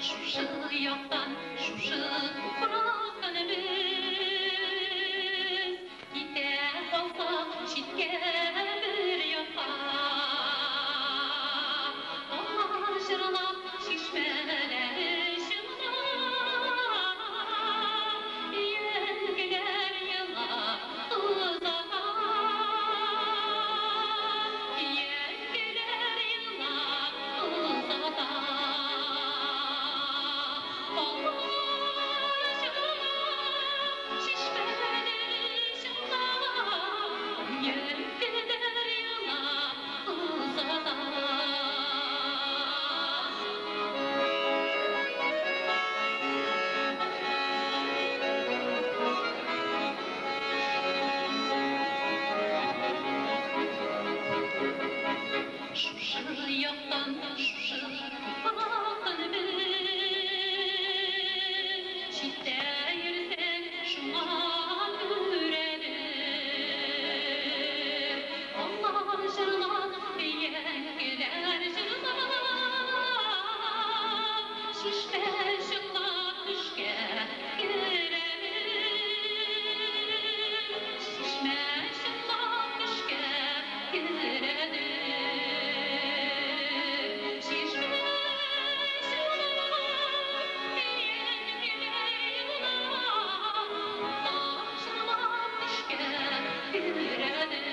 Шушы яктан, шушы туфрактан без китә калсак читкә бер якка. Алла җырлап, чишмәләре чыңлап, өянкеләр елап озата. Өянкеләр елап озата. Алла җырлап, чишмәләре чыңлап, өянкеләр елап озата. Шушы яктан, шушы туфрактан без читтә йөрсәң, шуңа күрәдер. Алла җырлап, өянкеләр җырлап, чишмә чыңлап төшкә керәдер. Чишмә чыңлап төшкә керәдер. Чишмә чыңлап, өянкеләр елап, Алла җырлап төшкә керәдер.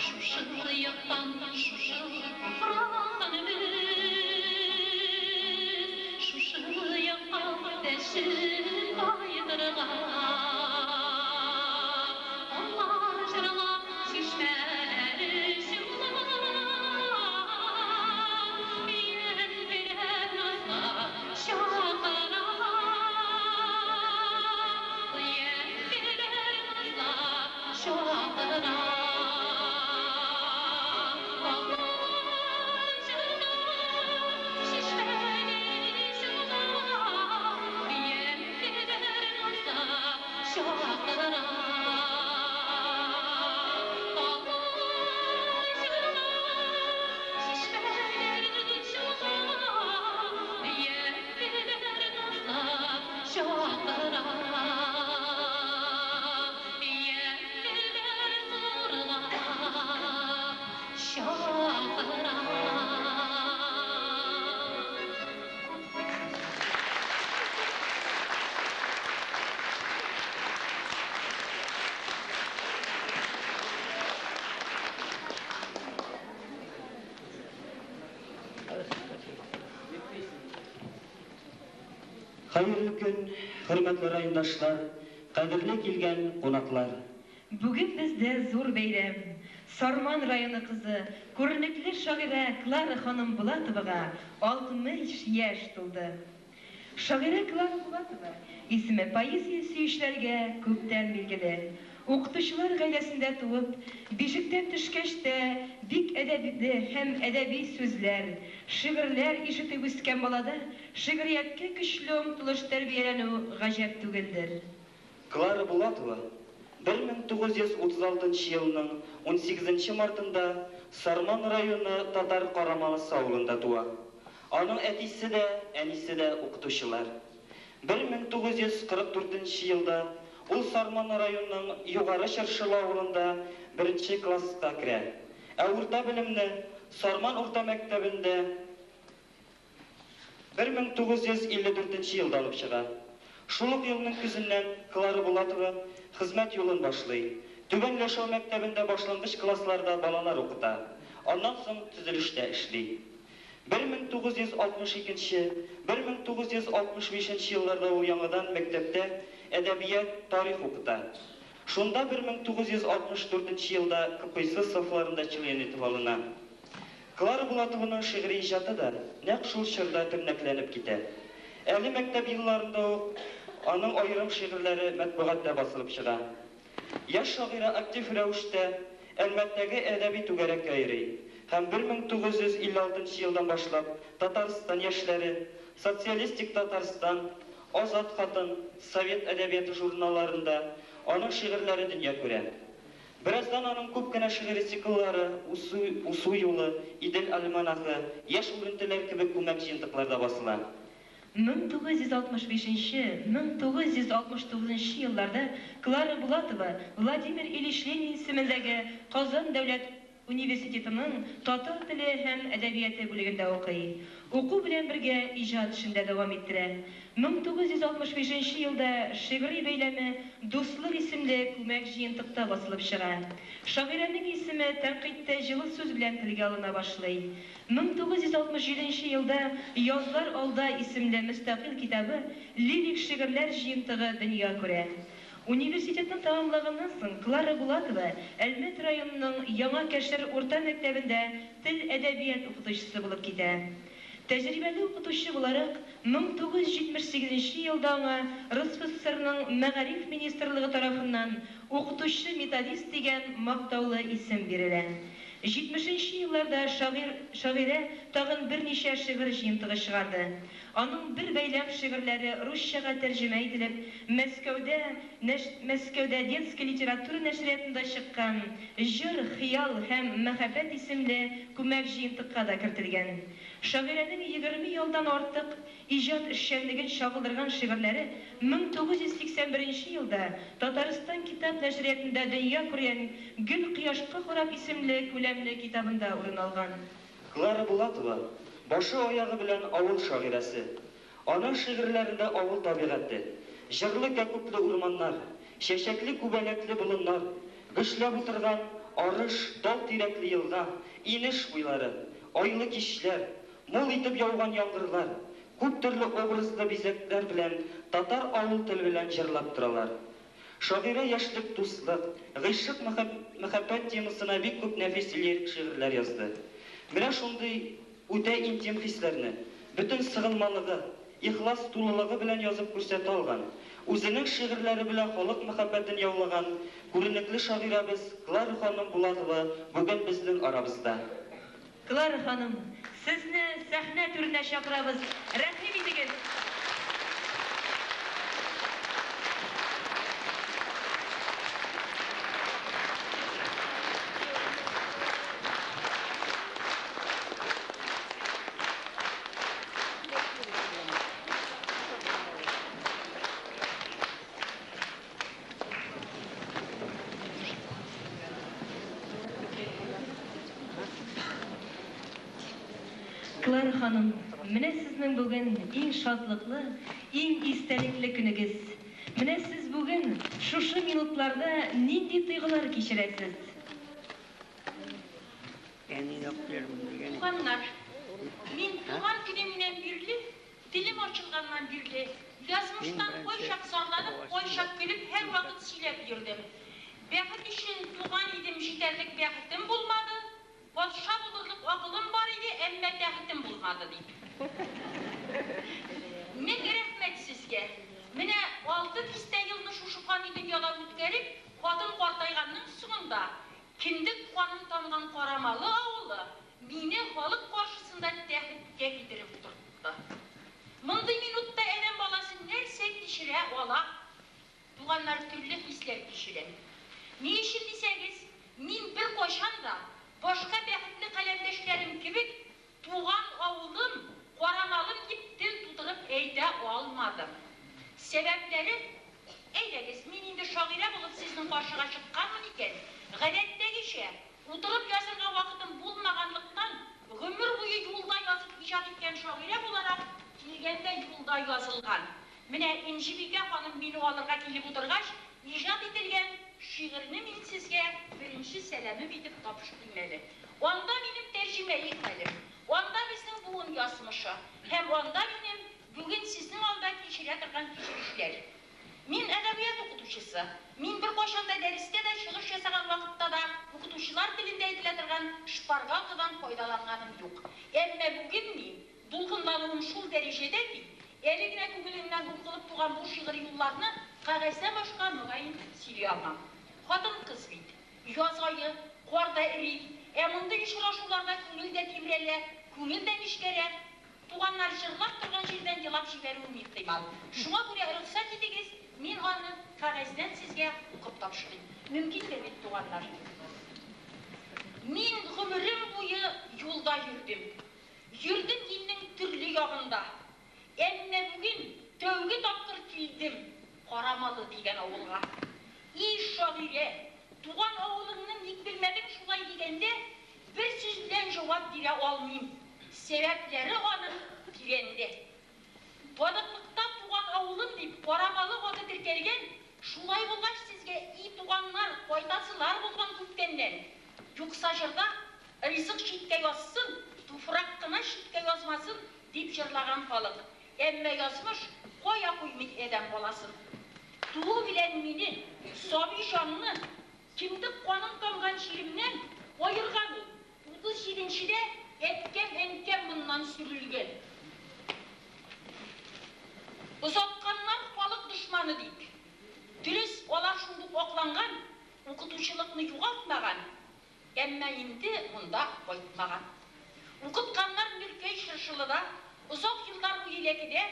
Шушы яктан, шушы туфрактан без шушы якка дәшеп кайтырга. Алла җырлап, чишмәләре чыңлап, өянкеләр назлап чакыра. Өянкеләр назлап чакыра. Алла җырлап, чишмәләре чыңлап, өянкеләр назлап чакыра. Алла җырлап, чишмәләре чыңлап, өянкеләр назлап чакыра. Өянкеләр зурлап чакыра. Хәерле көн, хөрмәтле райондашлар, кадерле килгән кунаклар. Бүген бездә зур бәйрәм. Сарман районы кызы, күренекле шагыйрә Клара ханым Булатовага 60 яшь тулды. Шагыйрә Клара Булатова исеме поэзия сөючеләргә күптән билгеле. Укытучылар гаиләсендә туып, бишектән төшкәч тә бик әдәпле һәм әдәби сүзләр, шигырьләр ишетеп үскән балада шигърияткә көчле омтылыш тәрбияләнү гаҗәп түгелдер. Клара Булатова 1936 елның 18 мартында Сарман районы Татар Карамалысы авылында туа. Аның әтисе дә, әнисе дә укытучылар. 1944 елда ул Сарман районының Югары Чыршылы авылында беренче класска керә. Ә урта белемне Сарман урта мәктәбендә 1954 елда алып чыга. Шул ук елның көзеннән Клара Булатова хезмәт юлын башлый. Түбән Ләшәү мәктәбендә башлангыч классларда балалар укыта. Аннан соң төзелештә эшли. 1962-1965 елларда ул яңадан мәктәптә әдәбият, тарих укыта. Шунда 1964 елда КПСС сафларында член итеп алына. Клара Булатованың шигъри иҗаты да нәкъ шул чорда тернәкләнеп китә. Әле мәктәп елларында ук аның аерым шигырьләре матбугатта басылып чыга. Яшь шагыйрә актив рәвештә Әлмәттәге әдәби түгәрәккә йөри һәм 1956 елдан башлап Татарстан яшьләре, Социалистик Татарстан, Азат хатын, Совет әдәбияты журналларында аның шигырьләре дөнья күрә. Бераздан аның күп кенә шигъри цикллары Усу, Усу юлы, Идел альманахы, Яшь үрентеләр кебек күмәк җыентыкларда басыла. 1965-1969 елларда Клара Булатова Владимир Ильич Ленин исемендәге Казан дәүләт университетының татар теле һәм әдәбияты бүлегендә укый. Уку белән бергә иҗат эшен дә дәвам иттерә. 1965 елда шигъри бәйләме Дуслык исемле күмәк җыентыкта басылып чыга. Шагыйрәнең исеме тәнкыйтьтә җылы сүз белән телгә алына башлый. 1967 елда Язлар алда исемле мөстәкыйль китабы лирик шигырьләр җыентыгы дөнья күрә. Университетны тәмамлаганнан соң Клара Булатова Әлмәт районының Яңа Кәшер урта мәктәбендә тел әдәбият укытучысы булып китә. Тәҗрибәле укытучы буларак 1978 елда аңа РСФСРның Мәгариф министрлыгы тарафыннан укытучы-методист дигән мактаулы исем бирелә. 70 елларда шагыйрь шагыйрә тагын берничә шигырь җыентыгы чыгарды. Аның бер бәйләм шигырьләре русчага тәрҗемә ителеп, Мәскәүдә Мәскәүдә детская литература нәшриятында чыккан Җыр, хыял һәм мәхәббәт исемле күмәк җыентыкка да кертелгән. Шагыйрәнең 20 елдан артык иҗат эшчәнлеген чагылдырган шигырьләре 1981 елда Татарстан китап нәшриятында дөнья күргән Гөл кояшка карап исемле күләмле китабында урын алган. Клара Булатова башы аягы белән авыл шагыйрәсе. Аның шигырьләрендә авыл табигате, җырлы кәкүкле урманнар, чәчәкле күбәләкле болыннар, гөжләп утырган арыш, тал тирәкле елга, инеш буйлары, айлы кичләр, мул итеп яуган яңгырлар, күп төрле образлы бизәкләр белән татар авыл теле белән җырлап торалар. Шагыйрә яшьлек, дуслык, гыйшык мәхәббәт темасына бик күп нәфис лирик шигырьләр язды. Менә шундый үтә интим хисләрне, бөтен сыгылмалыгы, ихлас тулылыгы белән язып күрсәтә алган, үзенең шигырьләре белән халык мәхәббәтен яулаган күренекле шагыйрәбез Клара ханым Булатова бүген безнең арабызда. Клара ханым, сезне сәхнә түренә чакырабыз. Рәхим итегез. Клара ханым, менә сезнең бүген иң шатлыклы, иң истәлекле көнегез. Менә сез бүген шушы минутларда нинди тойгылар кичерәсез? Туганнар, мин туган көнемнән бирле, телем ачылганнан бирле, язмыштан кайчак зарланып, кайчак көлеп, һәрвакыт сөйләп йөрдем. Бәхет өчен туган идем, җитәрлек бәхетем булмады. Патша булырлык акылым бар иде, әмма тәхетем булмады дип. Мең рәхмәт сезгә. Менә 6 дистә елны шушы фани дөньяда үткәреп, хатын картайганның соңында кендек канын тамган Карамалы авылы мине халык каршысында тәхеткә китереп утыртты. Мондый минутта адәм баласы нәрсә кичерә ала? Туганнар төрле хисләр кичерә. Ни өчен дисәгез, мин бер кайчан да башка бәхетле каләмдәшләрем кебек туган авылым, Карамалым дип тел тутырып әйтә алмадым. Сәбәпләре, әйдәгез, мин инде шагыйрә булып сезнең каршыга чыкканмын икән, гадәттәгечә, утырып язырга вакытым булмаганлыктан, гомер буе юлда язып иҗат иткән шагыйрә буларак, килгәндә юлда язылган. Менә Инҗибикә ханым мине алырга килеп утыргач, иҗат ителгән шигырьне мин сезгә беренче сәламем итеп тапшырыйм әле. Анда минем тәрҗемәи хәлем, анда безнең буын язмышы һәм анда минем бүген сезнең алда кичерә торган кичерешләр. Мин әдәбият укытучысы. Мин бер кайчан да дәрестә дә чыгыш ясаган вакытта да укытучылар телендә әйтелә торган шпаргалкадан файдаланганым юк. Әмма бүген мин дулкынлануым шул дәрәҗәдә ки, Әле генә күңелемнән укылып туган бу шигъри юлларны кәгазьдән башка, мөгаен, сөйли алмам. Хатын-кыз бит. Яз ае, кар да эри. Ә мондый очрашуларда күңел дә тибрәлә, күңел дә нечкәрә. Туганнар җырлап торган җирдән елап җибәрүем ихтимал. Шуңа күрә рөхсәт итегез, мин аны кәгазьдән сезгә укып тапшырыйм. Мөмкиндер бит, туганнар? Мин гомерем буе юлда йөрдем. Йөрдем илнең төрле ягында. Әмма бүген тәүге тапкыр килдем Карамалы дигән авылга. И шагыйрә, туган авылыңны ник белмәдең шулай дигәндә, бер сүз белән җавап бирә алмыйм. Сәбәпләре аның тирәндә. Таныклыкта туган авылым дип Карамалы аты теркәлгән, шулай булгач сезгә, и туганнар, кайтасылар булган күптәннән. Юкса җырда, ризык читкә язсын, туфрак кына читкә язмасын, дип җырлаган халык. Әмма язмыш кая куймый адәм баласын. Туу белән мине, сабый җанны, кендек каным тамган җиремнән аерган ул. 37нчедә әткәм-әнкәм моннан сөрелгән. Озатканнар халык дошманы дип. Дөрес, алар шундук акланган, укытучылыкны югалтмаган, әмма инде монда кайтмаган. Укытканнар Нөркәй Чыршылыда, озак еллар буе Ләкедә,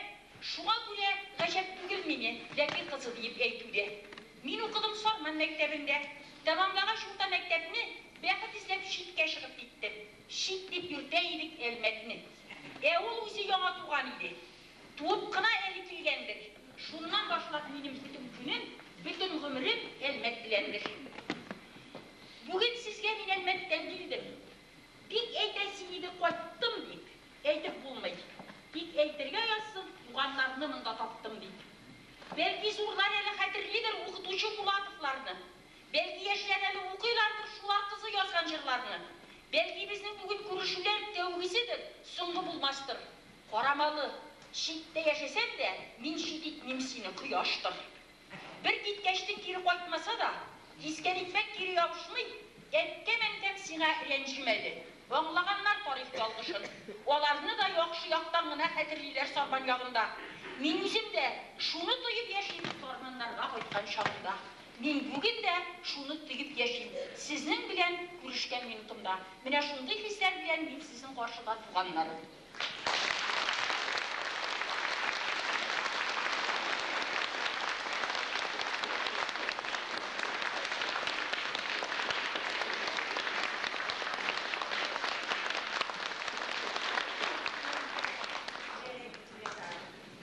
шуңа күрә гаҗәп түгел мине Ләке кызы диеп әйтү дә. Мин укыдым Сарман мәктәбендә. Тәмамлагач урта мәктәпне, бәхет эзләп читкә чыгып киттем. Чит дип йөртә идек Әлмәтне. Ә ул үзе яңа туган иде. Туып кына әле килгәндер. Шуннан башлап минем бөтен көнем, бөтен гомерем Әлмәт беләндер. Бүген сезгә мин Әлмәттән килдем. Бик әйтәсе иде кайттым дип, әйтеп булмый. Тик әйтергә язсын, туганнарны монда таптым дип. Бәлки зурлар әле хәтерлидер укытучы Булатовларны. Бәлки яшьләр әле укыйлардыр шулар кызы язган җырларны. Бәлки безнең бүген күрешүләр тәүгеседер, соңгы булмастыр. Карамалы, читтә яшәсәм дә, мин чит итмим сине, кояштыр. Бер киткәчтен кире кайтмаса да, кискән икмәк кире ябышмый, әткәм-әнкәм сиңа рәнҗемәде. Аңлаганнар тарих ялгышын. Аларны да яхшы яктан гына хәтерлиләр Сарман ягында. Мин үзем дә шуны тоеп яшим Сарманнарга кайткан чагымда. Мин бүген дә шуны тоеп яшим, сезнең белән күрешкән минутымда. Менә шундый хисләр белән мин сезнең каршыда, туганнарым.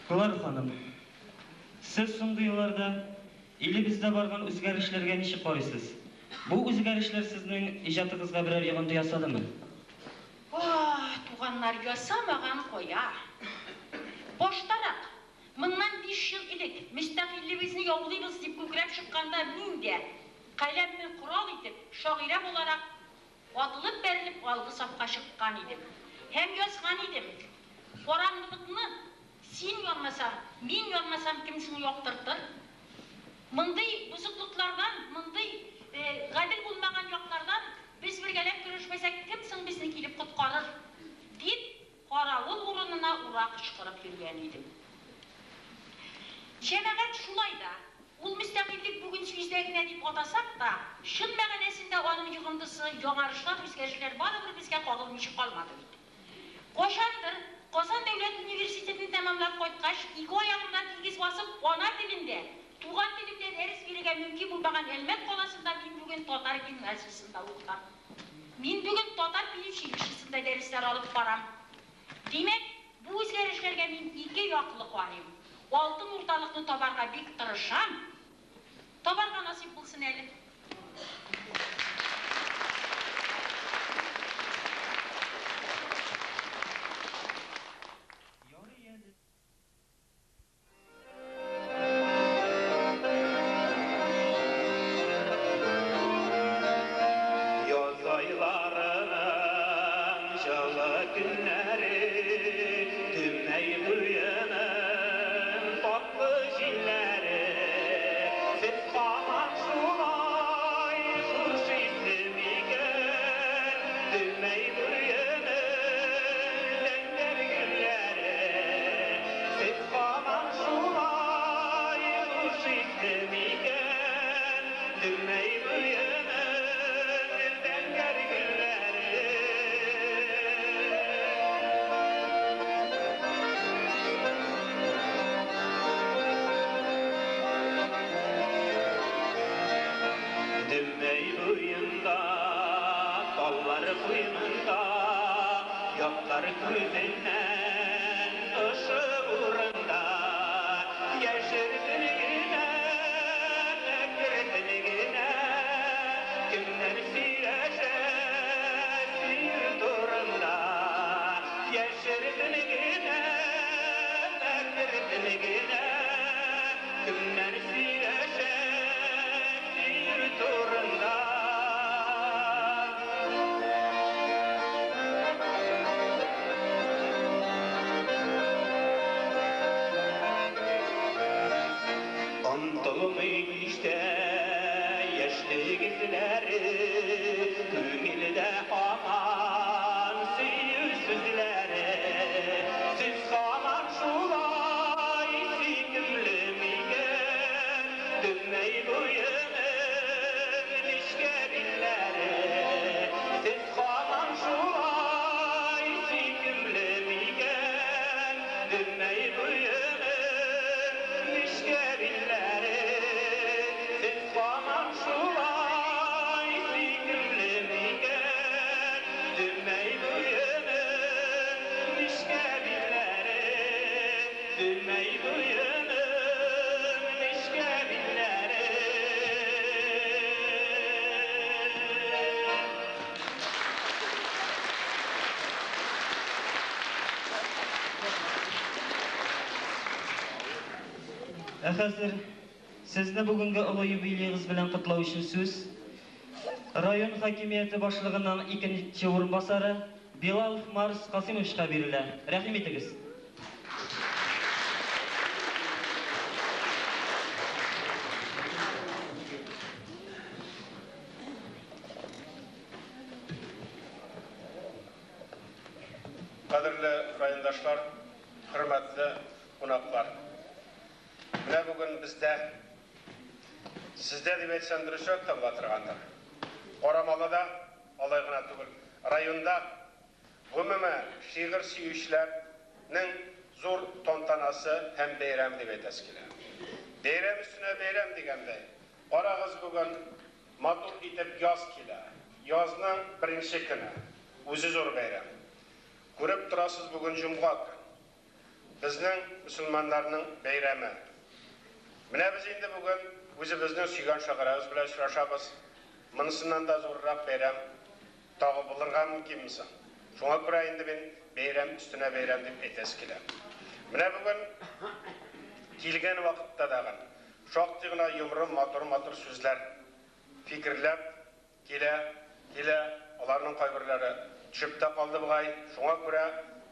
Клара ханым, сез соңгы елларда илебездә барган үзгәрешләргә ничек карыйсыз? Бу үзгәрешләр сезнең иҗатыгызга берәр йогынты ясадымы? Ах, туганнар, ясамаган кая! Баштарак, моннан 5 ел элек, мөстәкыйльлегебезне яулыйбыз дип күкрәп чыкканда мин дә, каләмне корал итеп, шагыйрә буларак, атылып бәрелеп алгы сафка чыккан идем. Һәм язган идем. Караңгылыкны син янмасаң, мин янмасам, кем соң яктыртыр? Мондый бозыклыклардан, мондый гадел булмаган яклардан без бергәләп көрәшмәсәк, кем соң безне килеп коткарыр? Дип, каравыл урынына ура кычкырып йөргән идем. Җәмәгать шулай да, ул мөстәкыйльлек бүген сүздә генә дип атасак та, чын мәгънәсендә аның йогынтысы, яңарышлар, үзгәрешләр барыбер безгә кагылмыйча калмады бит. Кайчандыр Казан дәүләт университетын тәмамлап кайткач, ике аягымда тигез басып, ана телендә, туган телемдә дәрес бирергә мөмкин булмаган Әлмәт каласында мин бүген татар гимназиясендә укытам. Мин бүген татар педучилищесында дәресләр алып барам. Димәк, бу үзгәрешләргә мин ике яклы карыйм. Алтын урталыкны табарга бик тырышам. Табарга насыйп булсын әле. Яз айларының җылы көннәре, Төмәй буеның татлы җилләре, Сез һаман шулай хуш исле микән? Төмәй буеның зәңгәр гөлләре, Сез Таллар куенында, ятлар күзеннән ошо урында яшерден генә, әкертен генә кемнәр сөйләшә сөю турында. Яшерден генә, әкертен генә кемнәр сөйләшә сөю турында. Онытылмый һич тә яшьлек эзләре, күңелдә һаман сөю сүзләре. Сез һаман шулай сөйкемле микән, Дөнья буеның нечкә билләре? Сез һаман шулай сөйкемле микән, Дөнья буеның нечкә билләре? Сез һаман шулай сөйкемле микән, Дөнья буеның нечкә билләре? Дөнья буеның нечкә билләре. Ә хәзер сезне бүгенге олы юбилеегыз белән котлау өчен сүз район хакимияте башлыгының икенче урынбасары Билалов Марс Касыймовичка бирелә. Рәхим итегез. Кадерле райондашлар, хөрмәтле кунаклар. Менә бүген бездә, сездә дип әйтсәм дөресрәк тә була торгандыр. Карамалыда, алай гына түгел, районда гомумән шигырь сөючеләрнең зур тантанасы һәм бәйрәме дип әйтәсе килә. Бәйрәм өстенә бәйрәм дигәндәй, карагыз, бүген матур итеп яз килә. Язның беренче көне, үзе зур бәйрәм. Күреп торасыз, бүген җомга көн. Безнең мөселманнарның бәйрәме. Менә без инде бүген үзебезнең сөйгән шагыйрәбез белән очрашабыз. Монысыннан да зуррак бәйрәм тагы булырга мөмкинме соң? Шуңа күрә инде мин бәйрәм өстенә бәйрәм дип әйтәсе килә. Менә бүген килгән вакытта дагы шактый гына йомры матур-матур сүзләр, фикерләр килә, килә, аларның кайберләре төшеп тә калды бугай. Шуңа күрә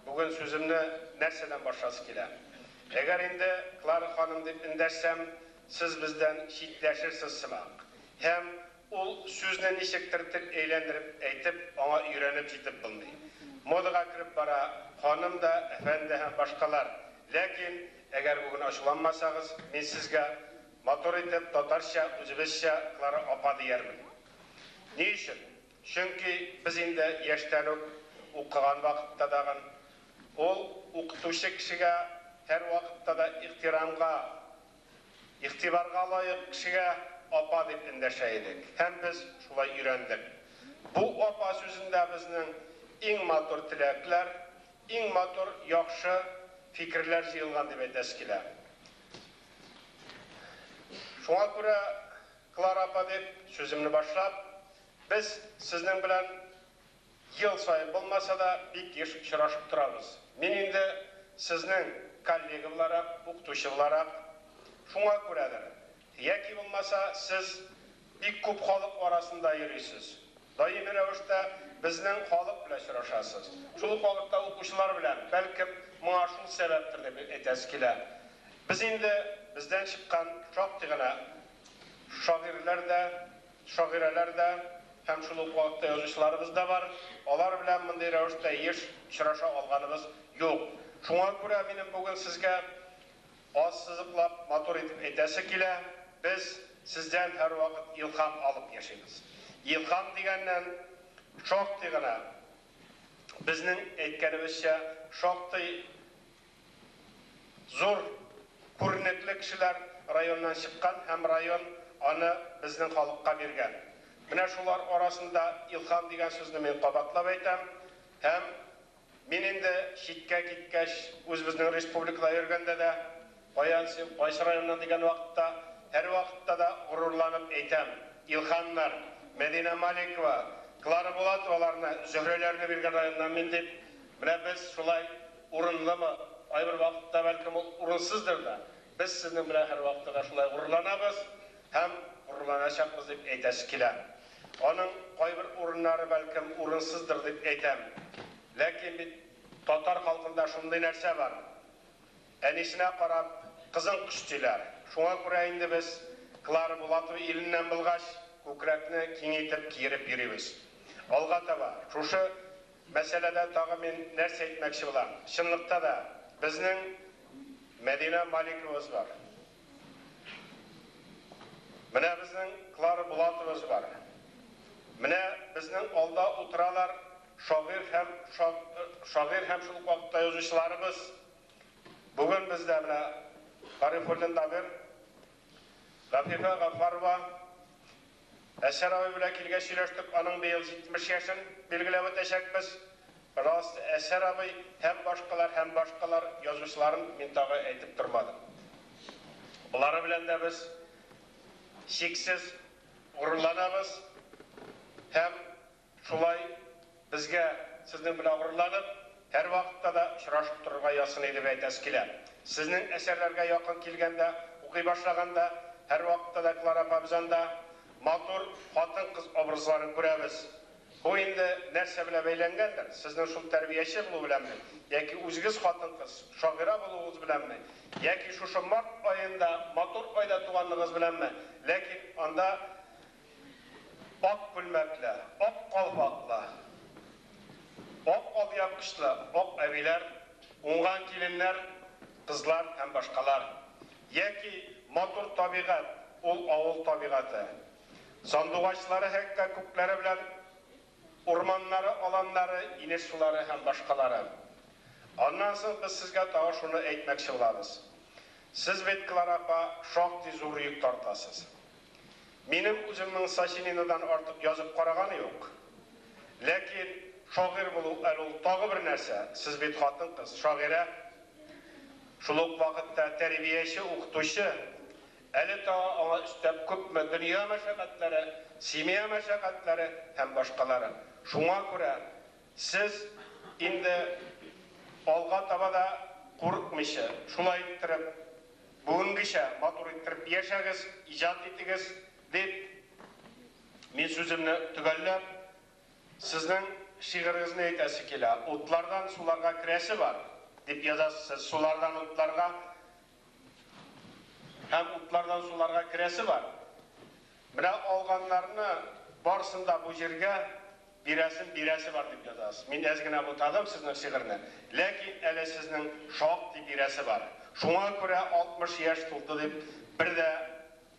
бүген сүземне нәрсәдән башласы килә. Әгәр инде Клара ханым дип эндәшсәм, сез бездән читләшерсез сымак. Һәм ул сүзне ничектер тел әйләндереп әйтеп, аңа өйрәнеп җитеп булмый. Модага кереп бара ханым да, әфәнде һәм башкалар. Ләкин әгәр бүген ачуланмасагыз, мин сезгә матур итеп татарча, үзебезчә Клара апа диярмен. Ни өчен? Чөнки без инде яшьтән үк укыган вакытта дагын ул укытучы кешегә һәр вакытта да ихтирамга, игътибарга лаек кешегә апа дип эндәшә идек. Һәм без шулай өйрәндек. Бу апа сүзендә безнең иң матур теләкләр, иң матур яхшы фикерләр җыелган дип әйтәсе килә. Шуңа күрә Клара апа дип сүземне башлап, без сезнең белән ел саен булмаса да бик еш очрашып торабыз. Мин инде сезнең коллега буларак, укытучы буларак, шуңа күрәдер. Яки булмаса, сез бик күп халык арасында йөрисез. Даими рәвештә безнең халык белән очрашасыз. Шул ук вакытта укучылар белән, бәлкем моңа шул сәбәптер дип әйтәсе килә. Без инде бездән чыккан шактый гына шагыйрьләр дә, шагыйрәләр дә һәм шул ук вакытта язучыларыбыз да бар. Алар белән мондый рәвештә еш очраша алганыбыз юк. Шуңа күрә минем бүген сезгә ассызыклап матур итеп әйтәсе килә, без сездән һәрвакыт илһам алып яшибез. Илһам дигәннән, шактый гына безнең әйткәнебезчә шактый зур күренекле кешеләр районнан чыккан һәм район аны безнең халыкка биргән. Менә шулар арасында илһам дигән сүзне мин кабатлап әйтәм. Һәм мин инде читкә киткәч, үзебезнең республикада йөргәндә дә, каян син, кайсы районнан дигән вакытта, һәрвакытта да горурланып әйтәм, Илһамнар, Мәдинә Маликова, Клара Булатоваларны, Зөһрәләрне биргән районнан мин дип. Менә без шулай урынлымы, кайбер вакытта бәлкем ул урынсыздыр да, без сезнең белән һәрвакытта да шулай горурланабыз һәм горурланачакбыз дип әйтәсе килә. Аның кайбер урыннары бәлкем урынсыздыр дип әйтәм. Ләкин бит татар халкында шундый нәрсә бар. Әнисенә карап, кызын коч диләр. Шуңа күрә инде без Клара Булатова иленнән булгач, күкрәкне киң итеп киереп йөрибез. Алга таба, шушы мәсьәләдә тагы мин нәрсә әйтмәкче булам. Чынлыкта да безнең Мәдинә Маликовабыз бар. Менә безнең Клара Булатовабыз бар. Менә безнең алда утыралар шагыйрь һәм шагыйрь һәм шул ук вакытта язучыларыбыз. Бүген бездә менә Гарифуллин Дамир, Гафифә Гафарова, Әсәр абый белән килгәч сөйләштек, аның быел 70 яшен билгеләп үтәчәкбез. Пожалуйста, Әсәр абый һәм башкалар, һәм башкалар язучыларын мин тагы әйтеп тормадым. Болары белән дә без чиксез горурланабыз һәм шулай безгә сезнең белән горурланып, һәрвакытта да очрашып торырга язсын иде дип әйтәсе килә. Сезнең әсәрләргә якын килгәндә, укый башлаганда, һәрвакытта да Клара апа без анда матур хатын-кыз образларын күрәбез. Бу инде нәрсә белән бәйләнгәндер? Сезнең шул тәрбияче булу беләнме? Яки үзегез хатын-кыз, шагыйрә булуыгыз беләнме? Яки шушы март аенда, матур айда туганлыгыгыз беләнме? Ләкин анда ак күлмәкле, ак калфаклы, ак алъяпкычлы ак әбиләр, уңган киленнәр, кызлар һәм башкалар. Яки матур табигать, ул авыл табигате. Сандугачлары хәтта күкләре белән урманнары, аланнары, инеш сулары һәм башкалары. Аннан соң без сезгә тагы шуны әйтмәкче булабыз. Сез бит, Клара апа, шактый зур йөк тартасыз. Минем үземнең сочинениедан артык язып караганы юк. Ләкин шагыйрь булу әле ул тагы бер нәрсә. Сез бит хатын-кыз, шагыйрә. Шул ук вакытта тәрбияче, укытучы. Әле тагы аңа өстәп күпме дөнья мәшәкатьләре, семья мәшәкатьләре һәм башкалары. Шуңа күрә сез инде алга таба да курыкмыйча, шулай иттереп, бүгенгечә матур иттереп яшәгез, иҗат итегез дип, мин сүземне төгәлләп, сезнең шигырегезне әйтәсе килә. Утлардан суларга керәсе бар, дип язасыз сез. Сулардан утларга һәм утлардан суларга керәсе бар. Менә алганнарны барысын да бу җиргә бирәсен бирәсе бар дип язасыз. Мин әз генә бутадым сезнең шигырьне, ләкин әле сезнең шактый бирәсе бар. Шуңа күрә 60 яшь тулды дип бер дә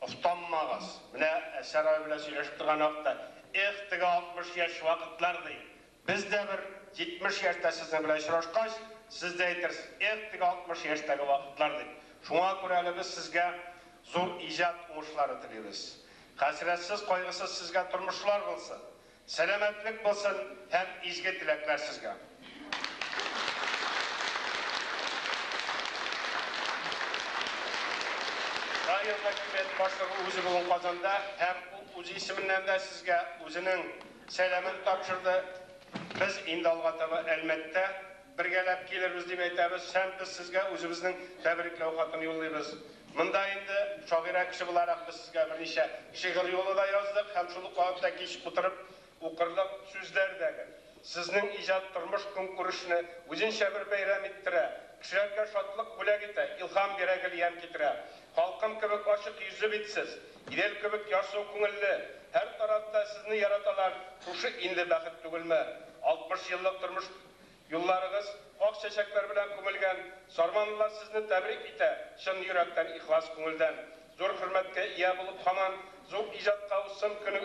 офтанмагыз. Менә Әсәр абый белән сөйләшеп торган вакытта, эх, теге 60 яшь вакытлар ди. Без дә бер 70 яшьтә сезнең белән очрашкач, сез дә әйтерсез, эх, теге 60 яшьтәге вакытлар дип. Шуңа күрә әле без сезгә зур иҗат уңышлары телибез. Хәсрәтсез, кайгысыз сезгә тормышлар булсын, сәламәтлек булсын һәм изге теләкләр сезгә. Район хакимият башлыгы үзе бүген Казанда һәм ул үзе исеменнән дә сезгә үзенең сәламен тапшырды. Без инде алга таба Әлмәттә бергәләп килербез дип әйтәбез һәм без сезгә үзебезнең тәбрикләү хатын юллыйбыз. Монда инде шагыйрә кеше буларак без сезгә берничә шигырь юлы да яздык һәм шул ук вакытта кич утырып укырлык сүзләр дә. Сезнең иҗат тормыш көнкүрешне үзенчә бер бәйрәм иттерә, кешеләргә шатлык бүләк итә, илһам бирә, гел ямь китерә. Халкым кебек ачык йөзле бит сез, Идел кебек ярсу күңелле, һәр тарафта сезне яраталар, шушы инде бәхет түгелме? 60 еллык тормыш юлларыгыз ак чәчәкләр белән күмелгән, сарманлылар сезне тәбрик итә, чын йөрәктән, ихлас күңелдән. Зур хөрмәткә ия булып һаман, зур иҗатка узсын көне,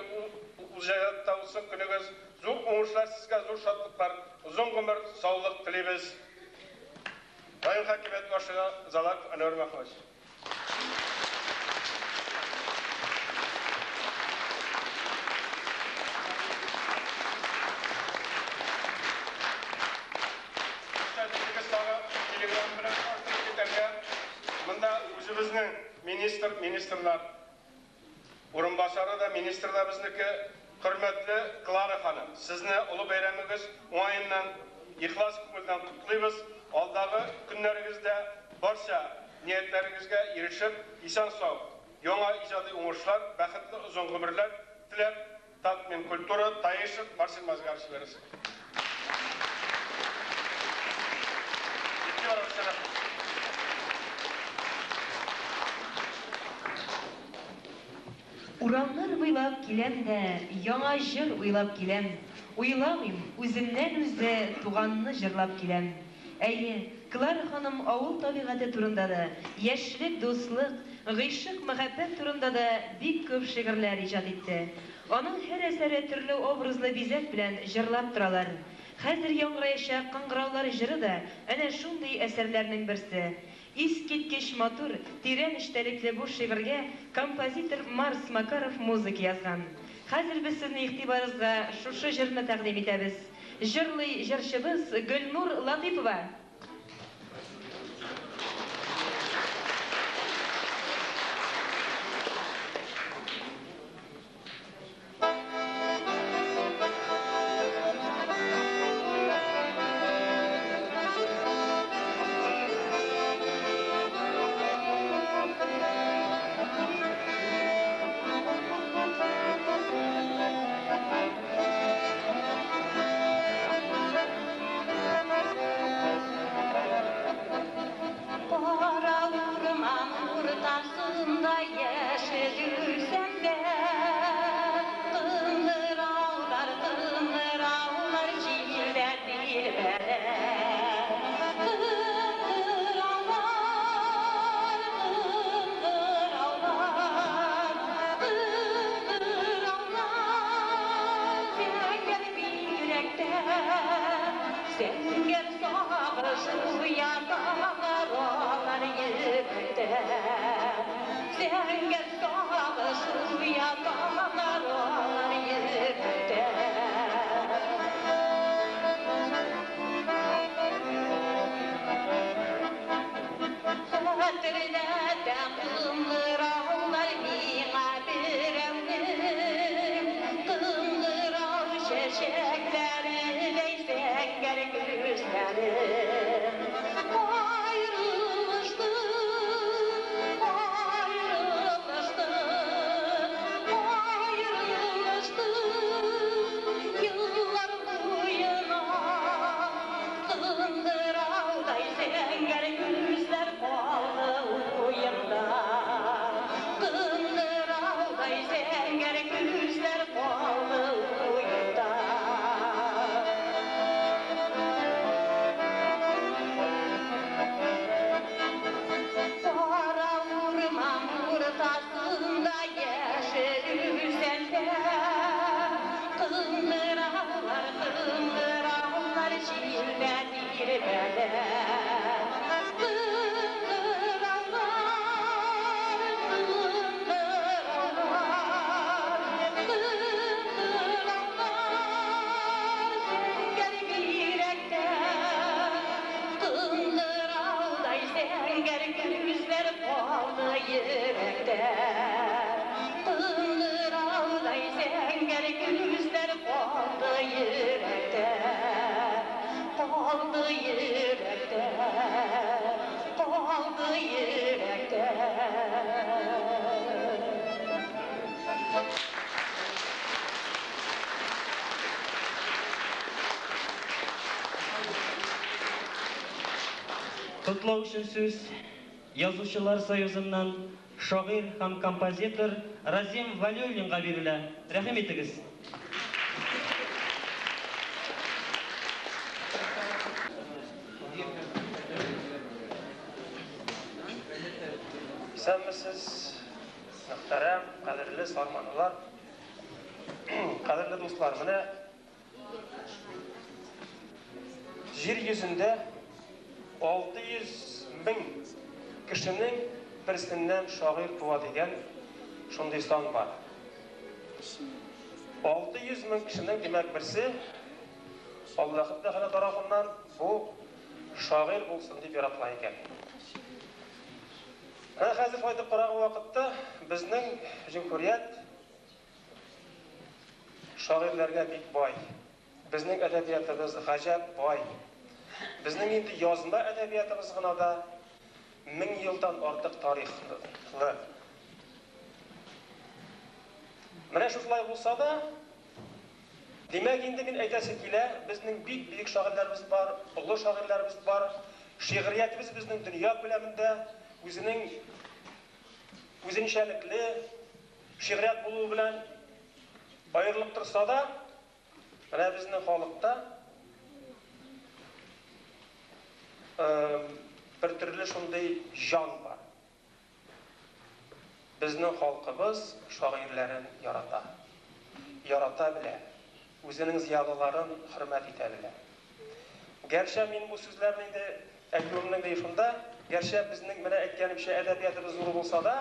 иҗатта узсын көнегез, зур уңышлар сезгә, зур шатлыклар, озын гомер, саулык телибез. Район хакимият башлыгы Залаков Әнвәр Махмутович. Министр, министрлар урынбасары да, министр да безнеке. Хөрмәтле Клара ханым, сезне олы бәйрәмегез уңаеннан ихлас күңелдән котлыйбыз. Алдагы көннәрегездә барча ниятләрегезгә ирешеп, исән-сау, яңа иҗади уңышлар, бәхетле озын гомерләр теләп, Татминкультура, Таишев Марсель Мазгарович бирәсе. Урамнар буйлап киләм дә, яңа җыр уйлап киләм. Уйламыйм, үзеннән-үзе туганны җырлап киләм. Әйе, Клара ханым авыл табигате турында да, яшьлек, дуслык, гыйшык-мәхәббәт турында да бик күп шигырьләр иҗат итте. Аның һәр әсәре төрле образлы бизәк белән җырлап торалар. Хәзер яңгыраячак Кыңгыраулар җыры да әнә шундый әсәрләрнең берсе. Искиткеч матур, тирән эчтәлекле бу шигырьгә композитор Марс Макаров музыка язган. Хәзер без сезнең игътибарыгызга шушы җырны тәкъдим итәбез. Җырлый җырчыбыз Гөлнур Латыйпова. Кара урман уртасында яшел үзәндә, Кыңгыраулар, кыңгыраулар җилдә тирбәлә. Кыңгыраулар, кыңгыраулар, кыңгыраулар, зәңгәр бигрәк Зәңгәр сагыш уяталар алар йөрәктә. Зәңгәр сагыш уяталар алар йөрәктә. Хәтерләтә кыңгыраулар миңа берәүнең кыңгырау чәчәкләредәй зәңгәр күзләре. Аерылыштык, аерылыштык, аерылыштык еллар буена. Кыңгыраудай зәңгәр күзләр калды уемда. Кыңгыраудай зәңгәр күзләр калды уемда. Кара урман уртасында яшел үзәндә, Кыңгыраулар, кыңгыраулар җилдә тирбәлә. Кыңгыраулар, кыңгыраулар, кыңгыраулар, зәңгәр бигрәк Кыңгыраудай зәңгәр күзләр калды йөрәктә. Кыңгыраудай зәңгәр күзләр калды йөрәктә. Калды йөрәктә. Калды йөрәктә. Котлау өчен сүз Язучылар союзыннан шагыйрь һәм композитор Разим Вәлиуллинга бирелә. Рәхим итегез. Исәнмесез, мөхтәрәм, кадерле сарманлылар, кадерле дуслар. Менә җир йөзендә 600 мең кешенең берсеннән шагыйрь туа дигән шундый сан бар. 600 мең кешенең, димәк, берсе Аллаһ Тәгалә тарафыннан бу шагыйрь булсын дип яратыла икән. Менә хәзер шулай итеп караган вакытта безнең җөмһүрият шагыйрьләргә бик бай. Безнең әдәбиятыбыз гаҗәп бай. Безнең инде язма әдәбиятыбыз гына да 1000 елдан артык тарихлы. Менә шушылай булса да, димәк инде мин әйтәсе килә, безнең бик бөек шагыйрьләребез бар, олы шагыйрьләребез бар. Шигъриятебез безнең дөнья күләмендә үзенең үзенчәлекле шигърият булуы белән аерылып торса да, менә безнең халыкта бер төрле шундый җан бар. Безнең халкыбыз шагыйрьләрен ярата. Ярата белә. Үзенең зыялыларын хөрмәт итә белә. Гәрчә мин бу сүзләрне инде әйтүемнең дә шунда, гәрчә безнең менә әйткәнемчә әдәбиятыбыз зур булса да,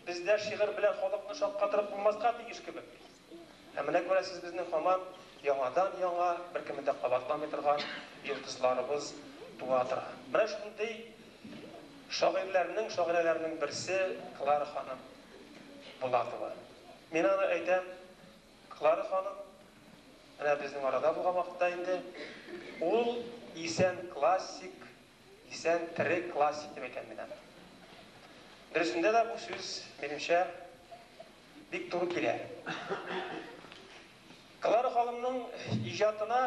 бездә шигырь белән халыкны шаккатырып булмаска тиеш кебек. Ә менә күрәсез, безнең һаман яңадан-яңа, беркемне дә кабатламый торган йолдызларыбыз туа тора. Менә шундый шагыйрьләрнең, шагыйрәләрнең берсе Клара ханым Булатова. Мин аны әйтәм, Клара ханым, менә безнең арада булган вакытта инде, ул исән классик, исән тере классик дип әйтәм мин аны. Дөресендә дә бу сүз, минемчә, бик туры килә. Клара ханымның иҗатына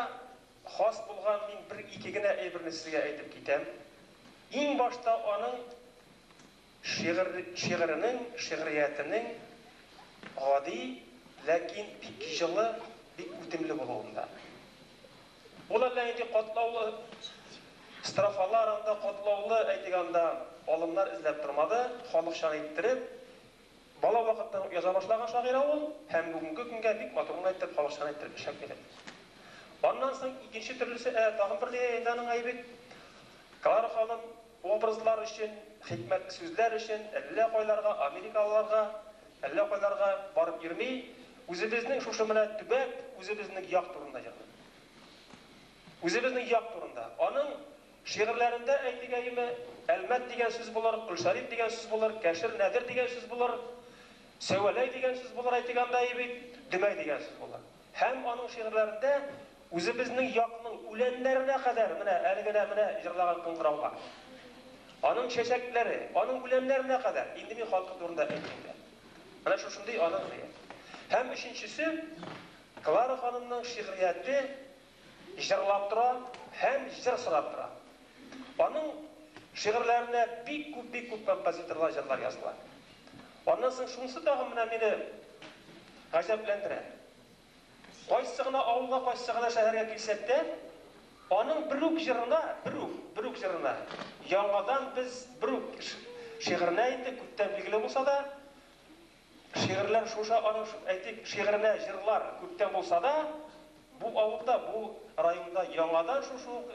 хас булган мин бер-ике генә әйберне сезгә әйтеп китәм. Иң башта аның шигыренең, шигъриятенең гади, ләкин бик җылы, бик үтемле булуында. Ул әллә нинди катлаулы строфалар анда, катлаулы, әйтик анда, алымнар эзләп тормады, халыкчан иттереп, бала вакыттан ук яза башлаган шагыйрә ул, һәм бүгенге көнгә бик матур гына итеп, халыкчан иттереп эшләп килә. Аннан соң икенче төрлесе, тагын бер ни инде аның әйбит. Клара ханым образлар өчен, хикмәтле сүзләр өчен әллә кайларга, америкалыларга, әллә кайларга барып йөрми, үзебезнең шушы менә төбәк, үзебезнең як турында җырлый. Үзебезнең як турында. Аның шигырьләрендә, әйтик әйеме, Әлмәт дигән сүз булыр, Колшәриф дигән сүз булыр, Кәшер, Нәдер дигән сүз булыр, Сәвәләй дигән сүз булыр, әйтик анда бит, Дөмәй дигән сүз булыр. Һәм аның шигырьләрендә үзебезнең якның үләннәренә кадәр, менә әле генә менә җырлаган кыңгыраулар. Аның чәчәкләре, аның үләннәренә кадәр, инде мин халкы турында әйтмим дә. Менә шушындый аның гыйбәте. Һәм өченчесе, Клара ханымның шигърияте җырлап тора һәм җыр сорап тора. Аның шигырьләренә бик күп, бик күп композиторлар җырлар яздылар. Аннан соң шунысы тагын менә мине гаҗәпләндерә. Кайсы гына авылга, кайсы гына шәһәргә килсәк тә, аның бер үк җырына, бер үк, бер үк җырына яңадан без бер үк шигыренә инде күптән билгеле булса да, шигырьләр шушы аның, әйтик, шигыренә җырлар күптән булса да, бу авылда, бу районда яңадан шушы ук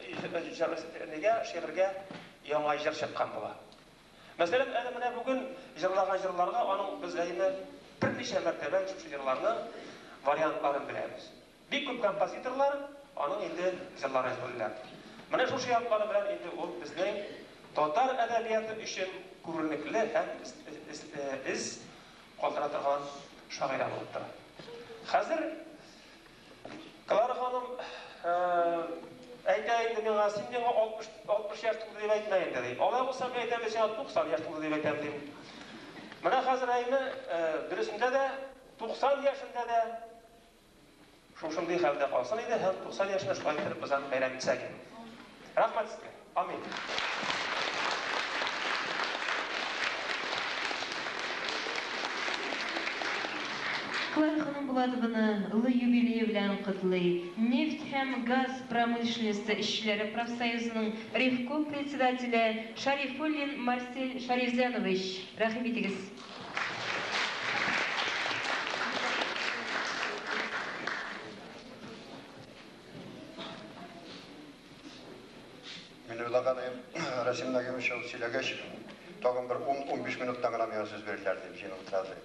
нигә шигырьгә яңа җыр чыккан була. Мәсәлән, әле менә бүген җырлаган җырларга аның без әйме берничә мәртәбә шушы җырларның вариантларын беләбез. Бик күп композиторлар аның инде җырларын җырлыйлар. Менә шушы яклары белән инде ул безнең татар әдәбияты өчен күренекле һәм эз калдыра торган шагыйрә булып тора. Хәзер Клара ханым әйтә инде миңа, син миңа 60 яшь тулды дип әйтмә инде, ди. Алай булса, мин әйтәм, сиңа 90 яшь тулды дип әйтәм, дим. Менә хәзер әйме, дөресендә дә 90 яшендә дә шушындый хәлдә калсын иде һәм 90 яшендә шулай итеп без аны бәйрәм итсәк иде. Рәхмәт сезгә. Амин. Клара ханым Булатованы олы юбилее белән котлый нефть һәм газ промышленности эшчеләре профсоюзының ревком председателе Шарифуллин Марсель Шарифзянович. Рәхим итегез. Мин уйлаган идем, Расим Нагимович ул сөйләгәч, тагын бер 10-15 минуттан гына миңа сүз бирерләр дип җыенып утырасы.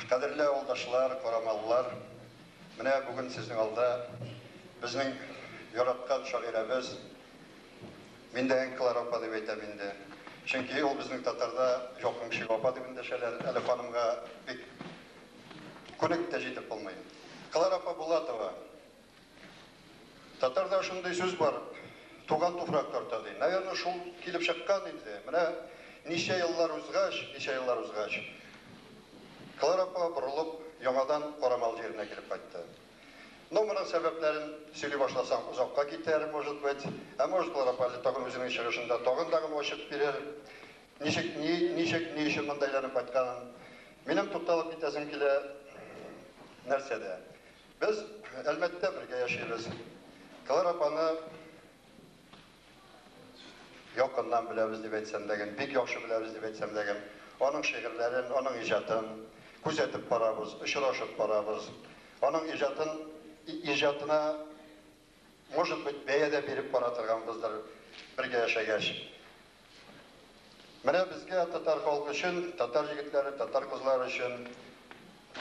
Кадерле авылдашлар, карамалылар, менә бүген сезнең алда безнең яраткан шагыйрәбез, мин дә Клара апа дип әйтәм инде. Чөнки ул безнең татарда якын кешегә апа дип эндәшәләр. Әле ханымга бик күнегеп тә җитеп булмый. Клара апа Булатова. Татарда шундый сүз бар. Туган туфрак тарта ди. Наверное, шул килеп чыккан инде. Менә ничә еллар узгач, ничә еллар узгач, Клара апа борылып яңадан Карамал җиренә килеп кайтты. Но моның сәбәпләрен сөйли башласаң озакка китәр, может быть. Ә может, Клара апа әле тагын үзенең чыгышында тагын тагын ачып бирер. Ничек, ни, ничек, ни өчен монда әйләнеп кайтканын. Минем тукталып китәсем килә нәрсәдә. Без Әлмәттә бергә яшибез. Клара апаны якыннан беләбез дип әйтсәм дә, бик яхшы беләбез дип әйтсәм дә, аның шигырьләрен, аның иҗатын күзәтеп барабыз, очрашып барабыз. Аның иҗатын иҗатына, может быть, бәя дә биреп бара торганбыздыр бергә яшәгәч. Менә безгә татар халкы өчен, татар егетләре, татар кызлары өчен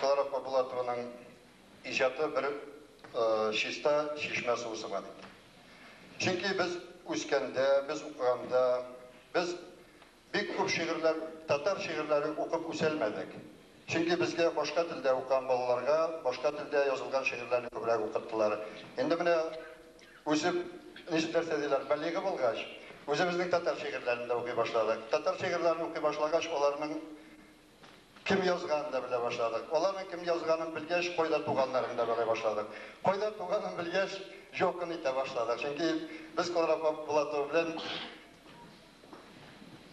Клара апа Булатованың иҗаты бер чиста чишмә суы сыман иде. Чөнки без үскәндә, без укыганда, без бик күп шигырьләр, татар шигырьләре укып үсәлмәдек. Чөнки безгә башка телдә укыган балаларга башка телдә язылган шигырьләрне күбрәк укыттылар. Инде менә үсеп, ничек нәрсә диләр, балигъ булгач, үзебезнең татар шигырьләрен дә укый башладык. Татар шигырьләрен укый башлагач, аларның кем язганын да белә башладык. Аларның кем язганын белгәч, кайда туганнарын да белә башладык. Кайда туганын белгәч, якын итә башладык. Чөнки без Клара апа Булатова белән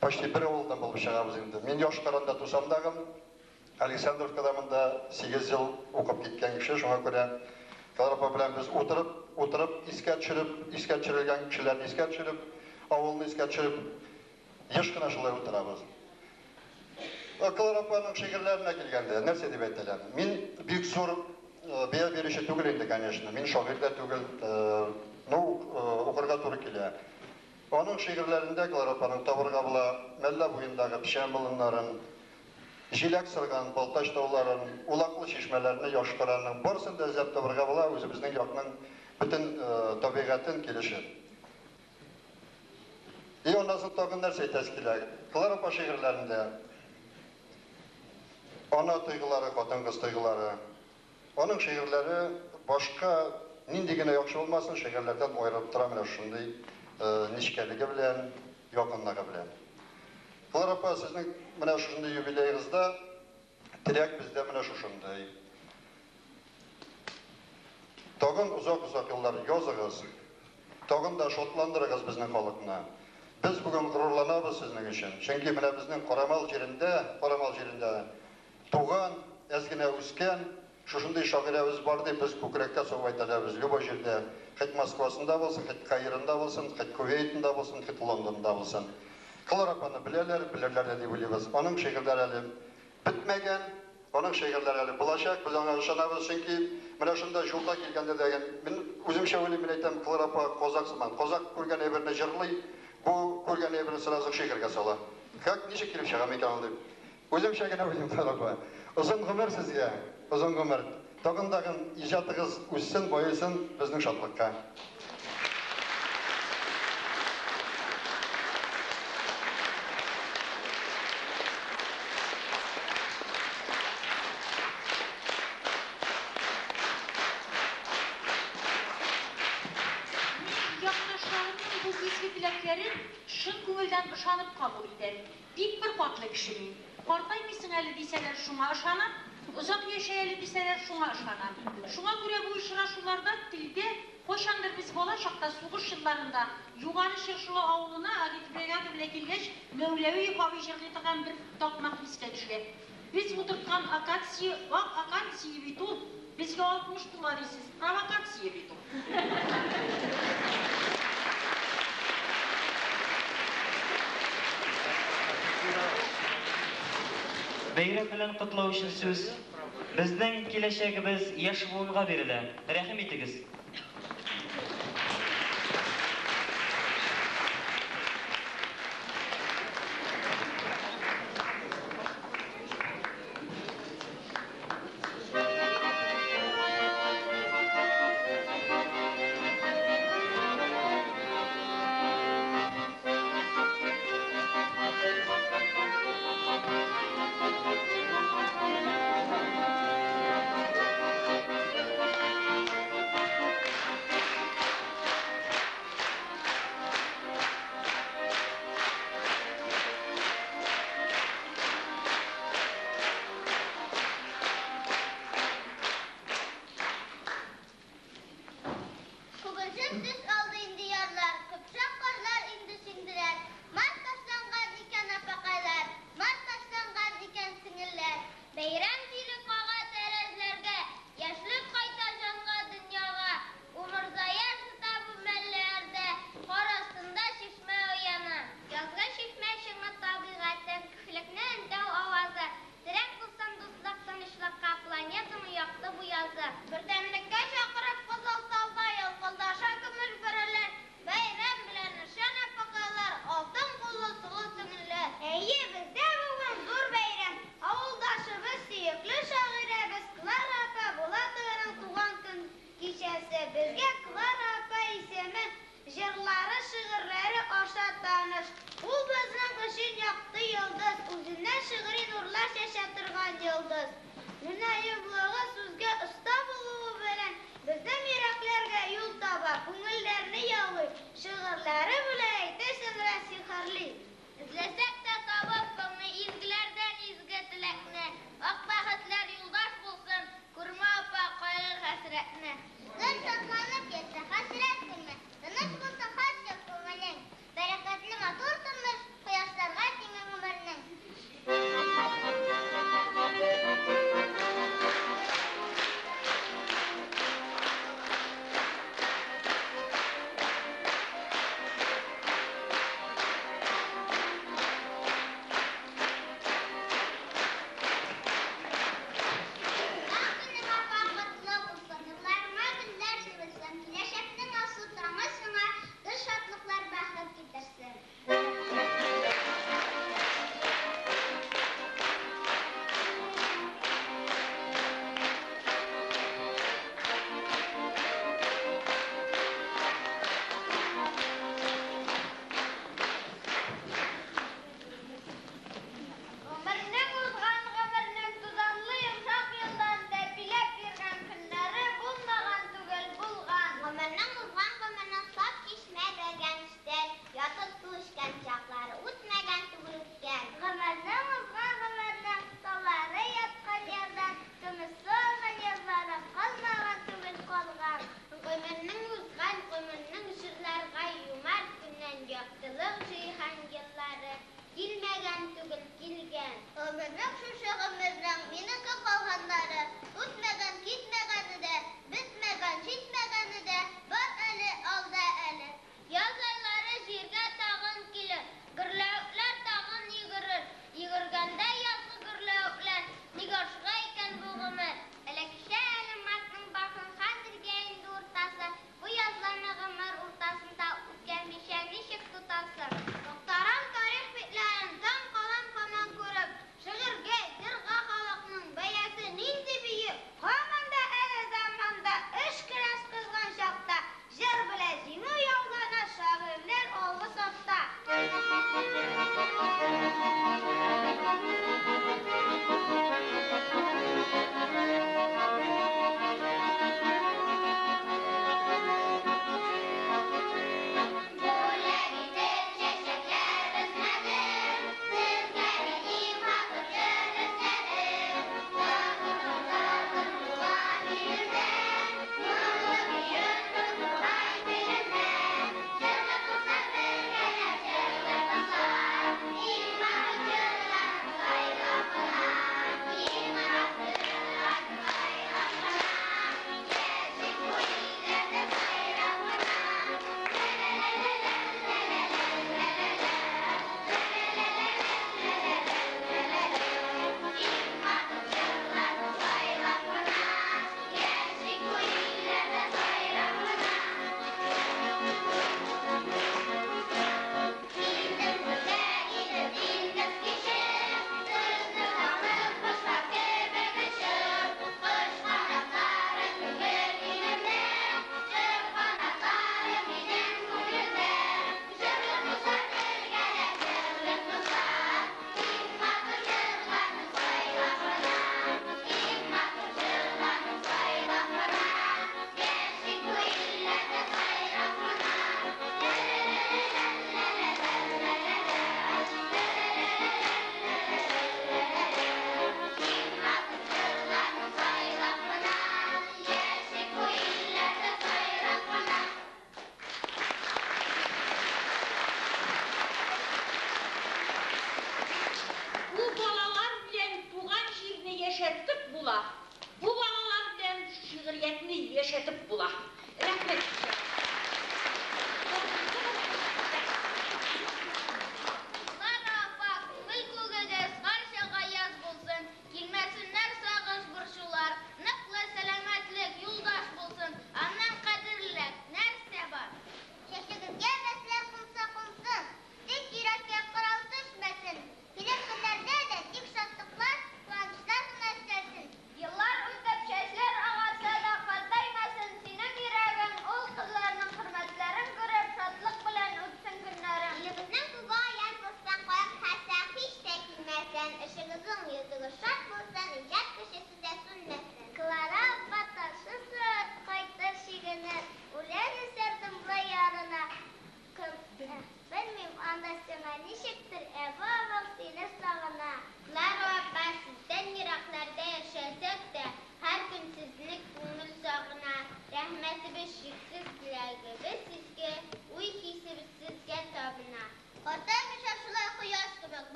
почти бер авылдан булып чыгабыз инде. Мин Йошкар-Олада тусам дагы, Александровкада монда 8 ел укып киткән кеше, шуңа күрә Клара апа белән без утырып, утырып искә төшереп, искә төшерелгән кешеләрне искә төшереп, авылны искә төшереп, еш кына шулай утырабыз. Клара апаның шигырьләренә килгәндә, нәрсә дип әйтәләр? Мин бик зур бәя бирүче түгел инде, конечно. Мин шагыйрь дә түгел. Ну, укырга туры килә. Аның шигырьләрендә Клара апаның табырга була Мәллә буендагы печән болыннарын, җиләк сырган Балтач тауларын, улаклы чишмәләрне, Яшкараның барысын да эзләп табырга була, үзебезнең якның бөтен табигатен, килешен. И аннан соң тагын нәрсә әйтәсе килә? Клара апа шигырьләрендә ана тойгылары, хатын-кыз тойгылары. Аның шигырьләре башка нинди генә яхшы булмасын, шигырьләрдән аерылып тора менә шундый нечкәлеге белән, якынлыгы белән. Клара апа, сезнең менә шушындый юбилеегызда теләк бездә менә шушындый. Тагын озак-озак еллар языгыз, тагын да шатландырыгыз безнең халыкны. Без бүген горурланабыз сезнең өчен. Чөнки менә безнең Карамал җирендә, Карамал җирендә туган, әз генә үскән шушындый шагыйрәбез бар дип без күкрәккә сугып әйтә алабыз. Любой җирдә, хоть Москвасында булсын, хоть Каирында булсын, хоть Кувейтында булсын, хоть Лондонда булсын. Клара апаны беләләр, белерләр дә дип уйлыйбыз. Аның шигырьләре әле бетмәгән, аның шигырьләре әле булачак. Без аңа ышанабыз, чөнки менә шунда юлда килгәндә дә мин үземчә уйлыйм, мин әйтәм, Клара апа казак сыман. Казак күргән әйберне җырлый, бу күргән әйберне сразу шигырьгә сала. Как ничек килеп чыга микән ул дип. Үземчә генә уйлыйм, Клара апа. Озын гомер сезгә, озын гомер. Тагын тагын иҗатыгыз үссен, баесын безнең шатлыкка. Мин якташларымның бу изге теләкләрен чын күңелдән ышанып кабул итәм. Бик беркатлы кеше мин. Картаймыйсың әле дисәләр, шуңа ышанам. Озак яшәй әле дисәләр, шуңа ышанам. Шуңа күрә бу очрашуларда телдә кайчандыр без бала чакта сугыш елларында Югары Чыршылы авылына агитбригада белән килгәч, Мәүләви абый җырлый торган бер такмак искә төшә. Без утырткан акация, ак акация бит ул. Безгә 60 тула дисез, провокация бит ул. Бәйрәм белән котлау өчен сүз безнең киләчәгебез яшь буынга бирелә. Рәхим итегез. Яшел төс алды инде ярлар, Кыпчак карлар инде шиңделәр. Март башланган икән, апакайлар, Март башланган икән, сеңелләр. Бәйрәм җиле кага тәрәзләргә, Яшьлек кайта җанга, дөньяга. Умырзая шыта бу мәлләрдә, Кар астында чишмә уяна. Язгы чишмә чыңы табигатьтән Кешелекне өндәү авазы. Терәк булсын дуслык, тынычлыкка Планетаның якты бу язы. Бердәмлеккә чакырып кызыл талда Елкылдаша көмеш бөреләр. Бәйрәм белән, ышан апакайлар, Алтын куллы сылу сеңелләр. Әйе, бездә бүген зур бәйрәм. Авылдашыбыз, сөекле шагыйрәбез Клара апа Булатованың туган көн кичәсе. Безгә Клара апа исеме җырлары, шигырьләре аша таныш. Ул безнең өчен якты йолдыз, үзеннән шигъри нурлар чәчә торган йолдыз. Мөлаемлыгы, сүзгә оста булуы белән безнең йөрәкләргә юл таба, күңелләрне яулый, шигырьләре белән әйтерсең лә сихерли. Эзләсәк тә табып булмый изгеләрдән изге теләкне. Ак бәхетләр юлдаш булсын, күрмә, апа, кайгы-хәсрәтне. Гел шатланып яшә, хәсрәт күрмә, тыныч булсын һәрчак күңелең. Бәрәкәтле матур тормыш, кояшларга тиңе гомернең. Туган көнең, апа, котлы булсын, Елларыңа гөлләр сибелсен, киләчәк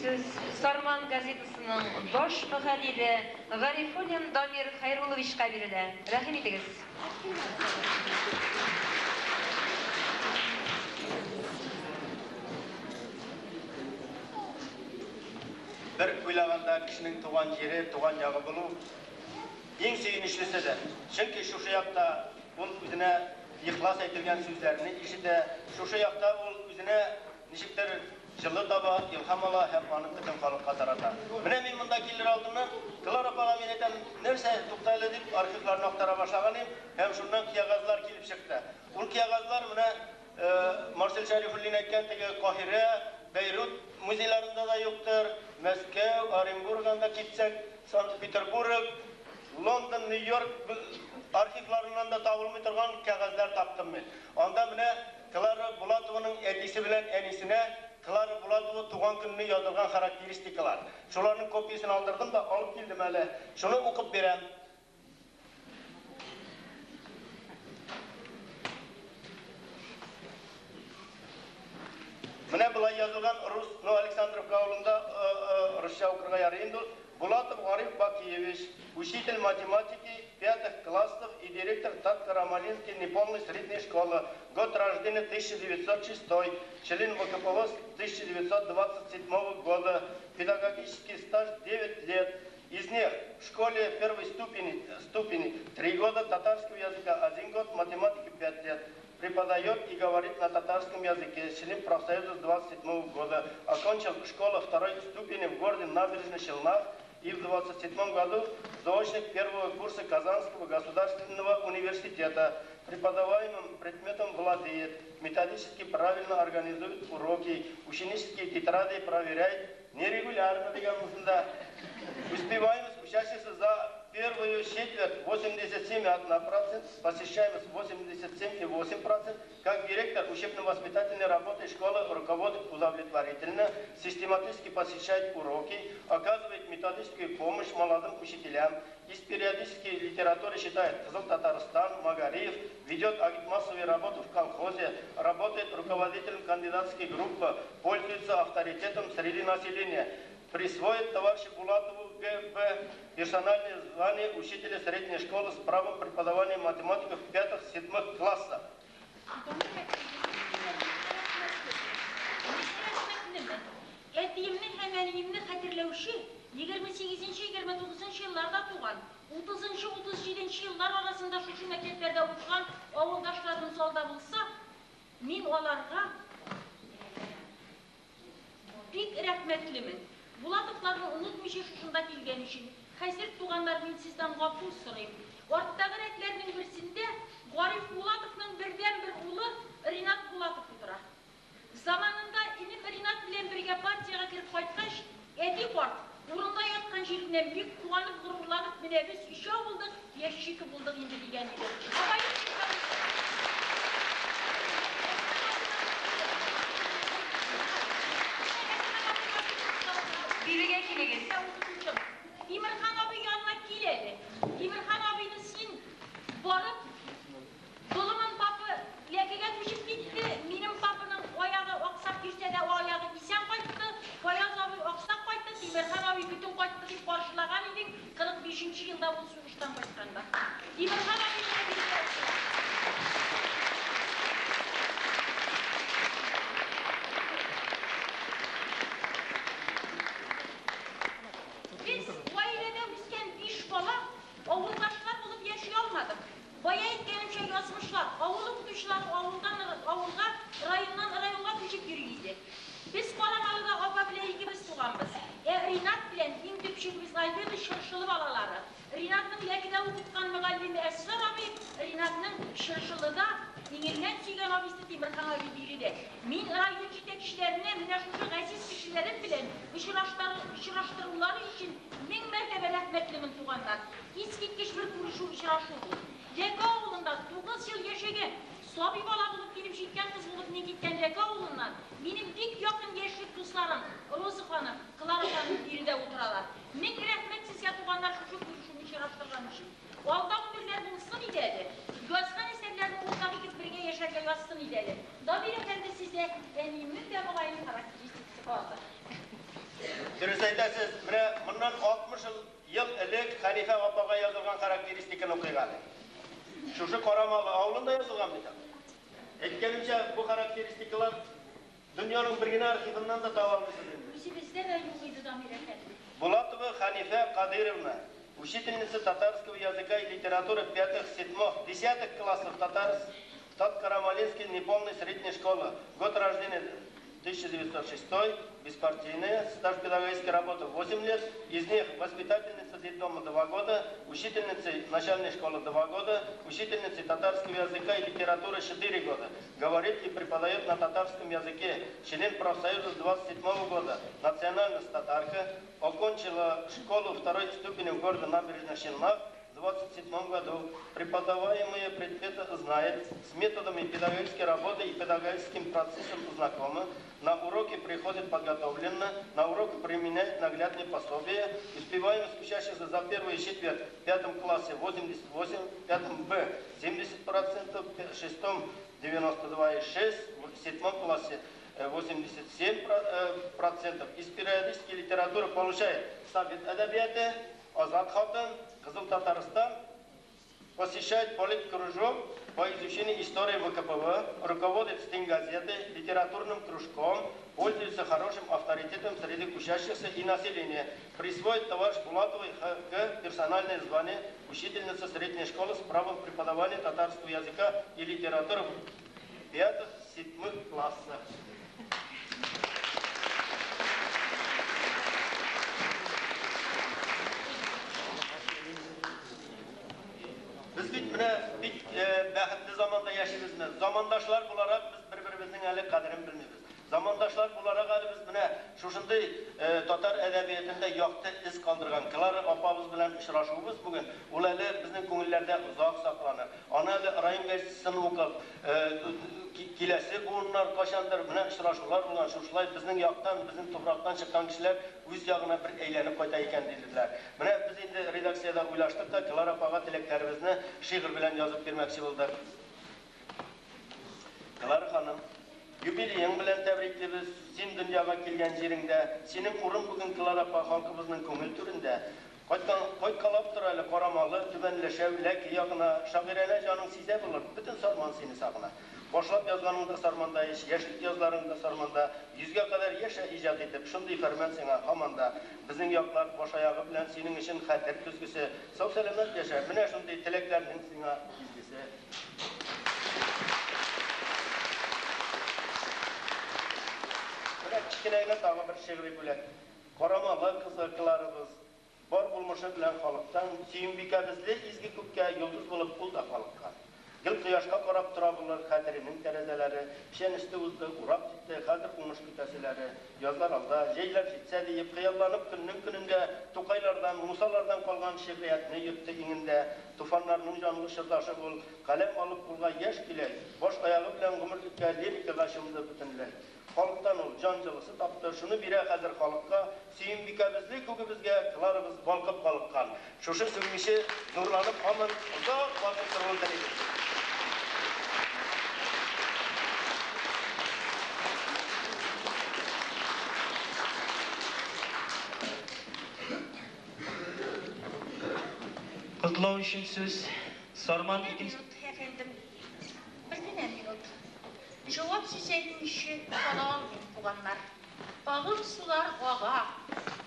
Сүз Сарман газетасының баш мөхәррире Гарифуллин Дамир Хәйрулловичка бирелә. Рәхим итегез. Бер уйлаганда кешенең туган җире, туган ягы булу иң сөенечлесе дә. Чөнки шушы якта ул үзенә ихлас әйтелгән сүзләрне ишетә, шушы якта ул үзенә ничектер җылы таба, илһам ала һәм аны бөтен халыкка тарата. Менә мин монда килер алдыннан Клара апага мин әйтәм, нәрсә тукта әле дип архивларны актара башлаган идем, һәм шуннан кәгазьләр килеп чыкты. Ул кәгазьләр менә Марсель Шәрифуллин әйткән теге Каһирә, Бейрут музейларында да юктыр, Мәскәү, Оренбургдан да китсәк, Санкт-Петербург, Лондон, Нью-Йорк архивларыннан да табылмый торган кәгазьләр таптым мин. Анда менә Клара Булатованың әтисе белән әнисенә Клара Булатова туган көнне язылган характеристикалар. Шуларның копиясен алдырдым да алып килдем әле. Шуны укып бирәм. Менә болай язылган рус, ну Александровка авылында русча укырга ярый инде ул. Булатов Гариф Бакиевич, учитель математики пятых классов и директор Татко-Ромалинской неполной средней школы. Год рождения 1906, член ВКПБ с 1927 года. Педагогический стаж 9 лет. Из них в школе первой ступени 3 года, татарского языка 1 год, математики 5 лет. Преподает и говорит на татарском языке, член профсоюза с 27 года. Окончил школу второй ступени в городе Набережных Челнах и в 27 году заочник первого курса Казанского государственного университета. Преподаваемым предметом владеет, методически правильно организует уроки, ученические тетради проверяет нерегулярно. Успеваемость учащихся за первую четверть 87,1%, посещаемость 87,8%. Как директор учебно-воспитательной работы школы руководит удовлетворительно, систематически посещает уроки, оказывает методическую помощь молодым учителям. Из периодической литературы читает «Кызыл Татарстан», «Магариев», ведет агитмассовую работу в колхозе, работает руководителем кандидатской группы, пользуется авторитетом среди населения. Присвоит товарищу Булатову ГБ персональное звание учителя средней школы с правом преподавания математиков 5-7 классов. Әтиемне һәм әниемне хәтерләүче 28-29 елларда туган, 30-37 еллар арасында шушы мәктәпләрдә укыган авылдашларым залда булса, мин аларга бик рәхмәтлемен. Булатовларны онытмыйча шушында килгән өчен. Хәзер туганнар, мин сездән гафу сорыйм. Арттагы рәтләрнең берсендә Гариф Булатовның бердәнбер улы Ринат Булатов утыра. Заманында инем Ринат белән бергә партиягә кереп кайткач, әти карт урында яткан җиреннән бик куанып, горурланып, менә без өчәү булдык, ящик булдык инде дигән иде. Бирегә килегез. Тимерхан абый янына кил әле. Тимерхан абыйны син барып, Долымын папы Ләкегә күчеп китте. Минем папының аягы аксак йөрсә дә, аягы исән кайтты. Фаяз абый аксак кайтты, Тимерхан абый бөтен кайтты дип каршылаган идең 45 елда ул сугыштан кайтканда. Тимерхан абый белән Без гаиләдә үскән 5 бала авылдашлар булып яши алмадык. Бая әйткәнемчә, язмышлар, авыл укытучылары авылдан авылга, районнан районга күчеп йөри иде. Без Карамалыда апа белән икебез туганбыз. Ә Ринат белән иң төпчегебез Альберт Чыршылы балалары. Ринатның Ләкедә укыткан мөгаллиме Әсгар абый, Ринатның Чыршылыда иңеннән сөйгән абыйсы Тимерхан абый биредә. Мин район җитәкчеләренә менә шушы газиз кешеләрем белән очраштырулары өчен мең мәртәбә рәхмәтлемен, туганнар. Искиткеч бер күрешү, очрашу бу. Ләке авылында 9 ел яшәгән, сабый бала булып килеп җиткән кыз булып мин киткән Ләке авылыннан минем бик якын яшьлек дусларым Роза ханым, Клара ханым биредә утыралар. Мең рәхмәт сезгә, туганнар, шушы күрешүне очраштырган өчен. Алда гомерләр булсын иде әле. Язган әсәрләрне уртак итеп бергә яшәргә язсын иде әле. Дамир әфәнде, сездә әниемнең дә мөгаен характеристикасы бардыр. 60 ел элек Хәнифә апага язылган характеристиканы укыйк әле. Шушы Карамалы авылында язылган бит. Әйткәнемчә, бу характеристикалар дөньяның бер генә архивыннан да таба алмыйсыз инде. Үзебездә дә юк иде, Дамир әфәнде. Булатова Ханифә Кадыровна, учительница татарского языка и литературы 5-х, 7-х, 10-х классов Тат-Карамалинской неполной средней школы. Год рождения 1906, беспартийная, стаж педагогической работы 8 лет, из них воспитательница детдома 2 года, учительницей начальной школы 2 года, учительницей татарского языка и литературы 4 года. Говорит и преподает на татарском языке, член профсоюза с 27 года, национальность татарка, окончила школу второй ступени в городе Набережных Челнах в 27 году. Преподаваемые предметы знает, с методами педагогической работы и педагогическим процессом знакома, на уроки приходит подготовленно, на уроки применяет наглядные пособия, успеваемость учащихся за первую четверть в 5 классе 88, в 5 Б 70%, в 6 92,6, в 7 классе 87%. Из периодической литературы получает Совет әдәбияты, Азат хатын, Кызыл Татарстан, посещает политкружок по изучению истории ВКПБ, руководит стенгазетой, литературным кружком, пользуется хорошим авторитетом среди учащихся и населения. Присвоит товарищ Булатовой Х.К. персональное звание учительница средней школы с правом преподавания татарского языка и литературы в 5-7 классах. Без бит менә бик бәхетле заманда яшибезме? Замандашлар буларак без бер-беребезнең әле кадерен белмибез. Замандашлар буларак әле без менә шушындый татар әдәбиятында якты эз калдырган Клара апабыз белән очрашуыбыз бүген, ул әле безнең күңелләрдә озак сакланыр. Аны әле район газетасын укып, киләсе буыннар кайчандыр менә очрашулар булган, шушылай безнең яктан, безнең туфрактан чыккан кешеләр үз ягына бер әйләнеп кайта икән диделәр. Менә без инде редакциядә уйлаштык та Клара апага теләкләребезне шигырь белән язып бирмәкче булдык. Клара ханым, юбилеең белән тәбриклибез. Син дөньяга килгән җиреңдә, синең урын бүген Клара апа халкыбызның күңел түрендә. Кайткалап тор әле Карамалы, Түбән Ләшәү, Ләке ягына, шагыйрәнә җаның сизә булыр, бөтен Сарман сине сагына. Башлап язганың да Сарманда ич, яшьлек язларың да Сарманда, 100гә кадәр яшә иҗат итеп, шундый фәрман сиңа һаман да. Безнең яклар баш аягы белән синең өчен хәтер көзгесе. Сау сәламәт яшә, менә шундый теләкләрнең сиңа изгесе. Менә кечкенә генә тагы бер шигъри бүләк. Карамалы кызы Кларабыз, бар булмышы белән халыктан, Сөембикәбезле изге күккә йолдыз булып ул да халыкка. Гел кояшка карап тора булыр хәтеренең тәрәзәләре, печән өсте узды, урак җитте, хәзер уңыш көтәселәре. Язлар алда, җәйләр җитсә диеп, хыялланып көннең көнендә Тукайлардан, Мусалардан калган шигъриятне йөртте иңендә. Туфаннарның җанлы чордашы бул, каләм алып кулга яшь килә, баш аягы белән гомерлеккә лирикага чумды бөтенләй. Халыктан ул җан җылысы тапты, шуны бирә хәзер халыкка, Сөембикәбезле күгебезгә Кларабыз балкып калыккан. Шушы сүнмиче нурланып һаман озак балкып торуын телибез. Котлау өчен сүз Сарман икенче. Әфәндем, бер генә минут. Җавап сүз әйтмичә кала алмыйм, туганнар. Агым сулар ага,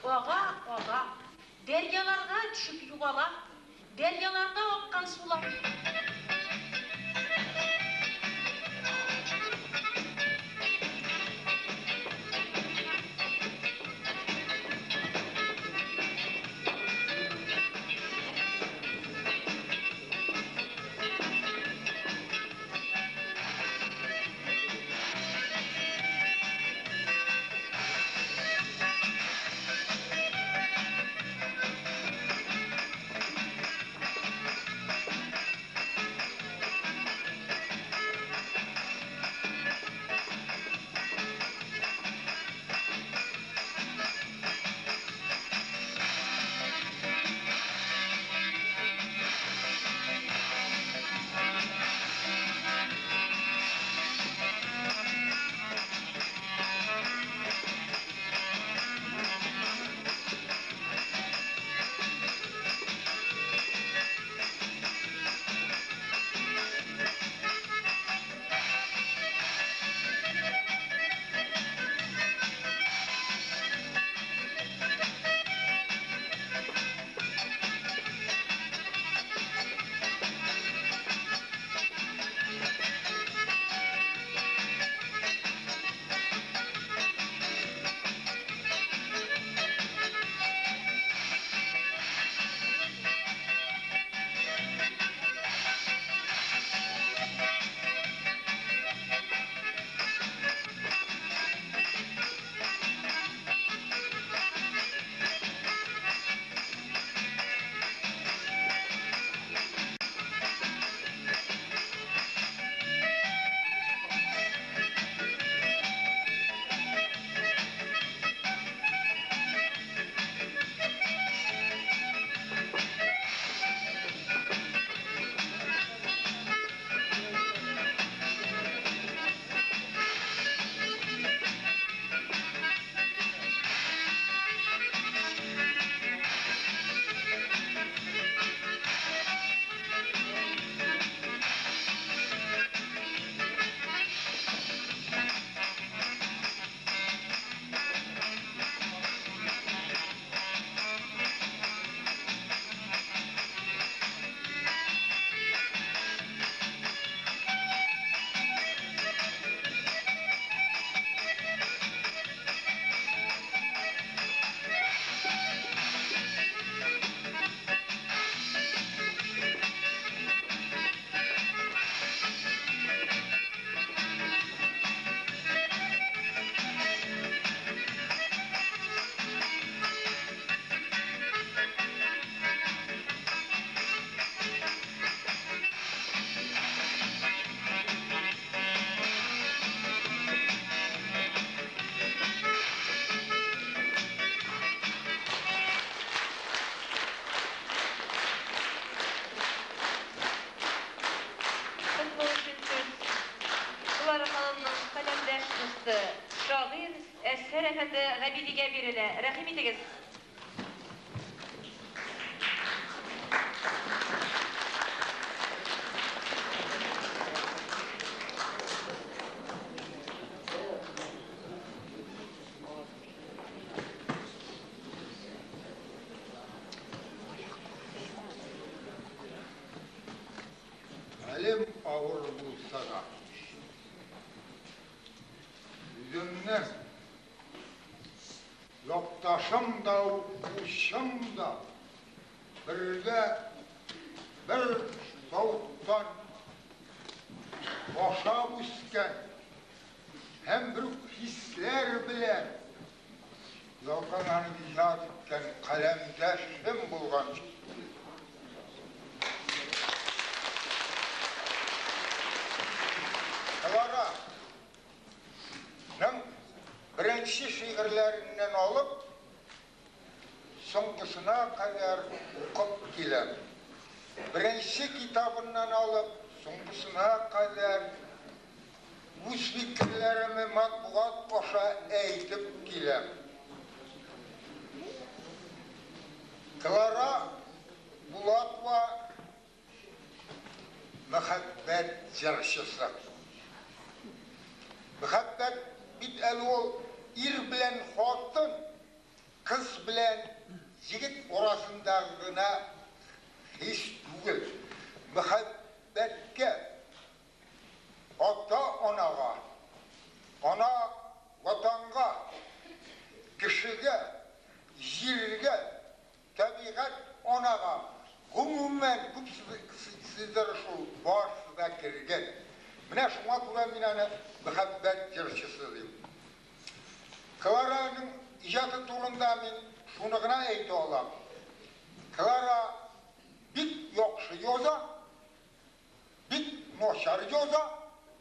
ага, ага. Дәрьяларга төшеп югала. Дәрьяларда аккан сулар. әфәнде Габидигә бирелә. Рәхим итегез. Хәлем авыр булса да, үземнең якташым да, укучым да бергә бер савыттан ашап үскән һәм бер үк хисләр белән ялкынланып иҗат иткән каләмдәшем булган. Клараның беренче шигырьләреннән алып, соңгысына кадәр укып киләм. Беренче китабыннан алып, соңгысына кадәр үз фикерләремне матбугат аша әйтеп киләм. Клара Булатова мәхәббәт җырчысы. Мәхәббәт бит әле ул ир белән хатын, кыз белән егет арасындагы гына хис түгел. Мәхәббәткә ата-анага, ана ватанга, кешегә, җиргә, табигать анага, гомумән күп сыйдырышу барысы да кергән. Менә шуңа күрә мин аны мәхәббәт җырчысы дим. Клараның иҗаты турында мин шуны гына әйтә алам. Клара бик яхшы яза, бик начар яза,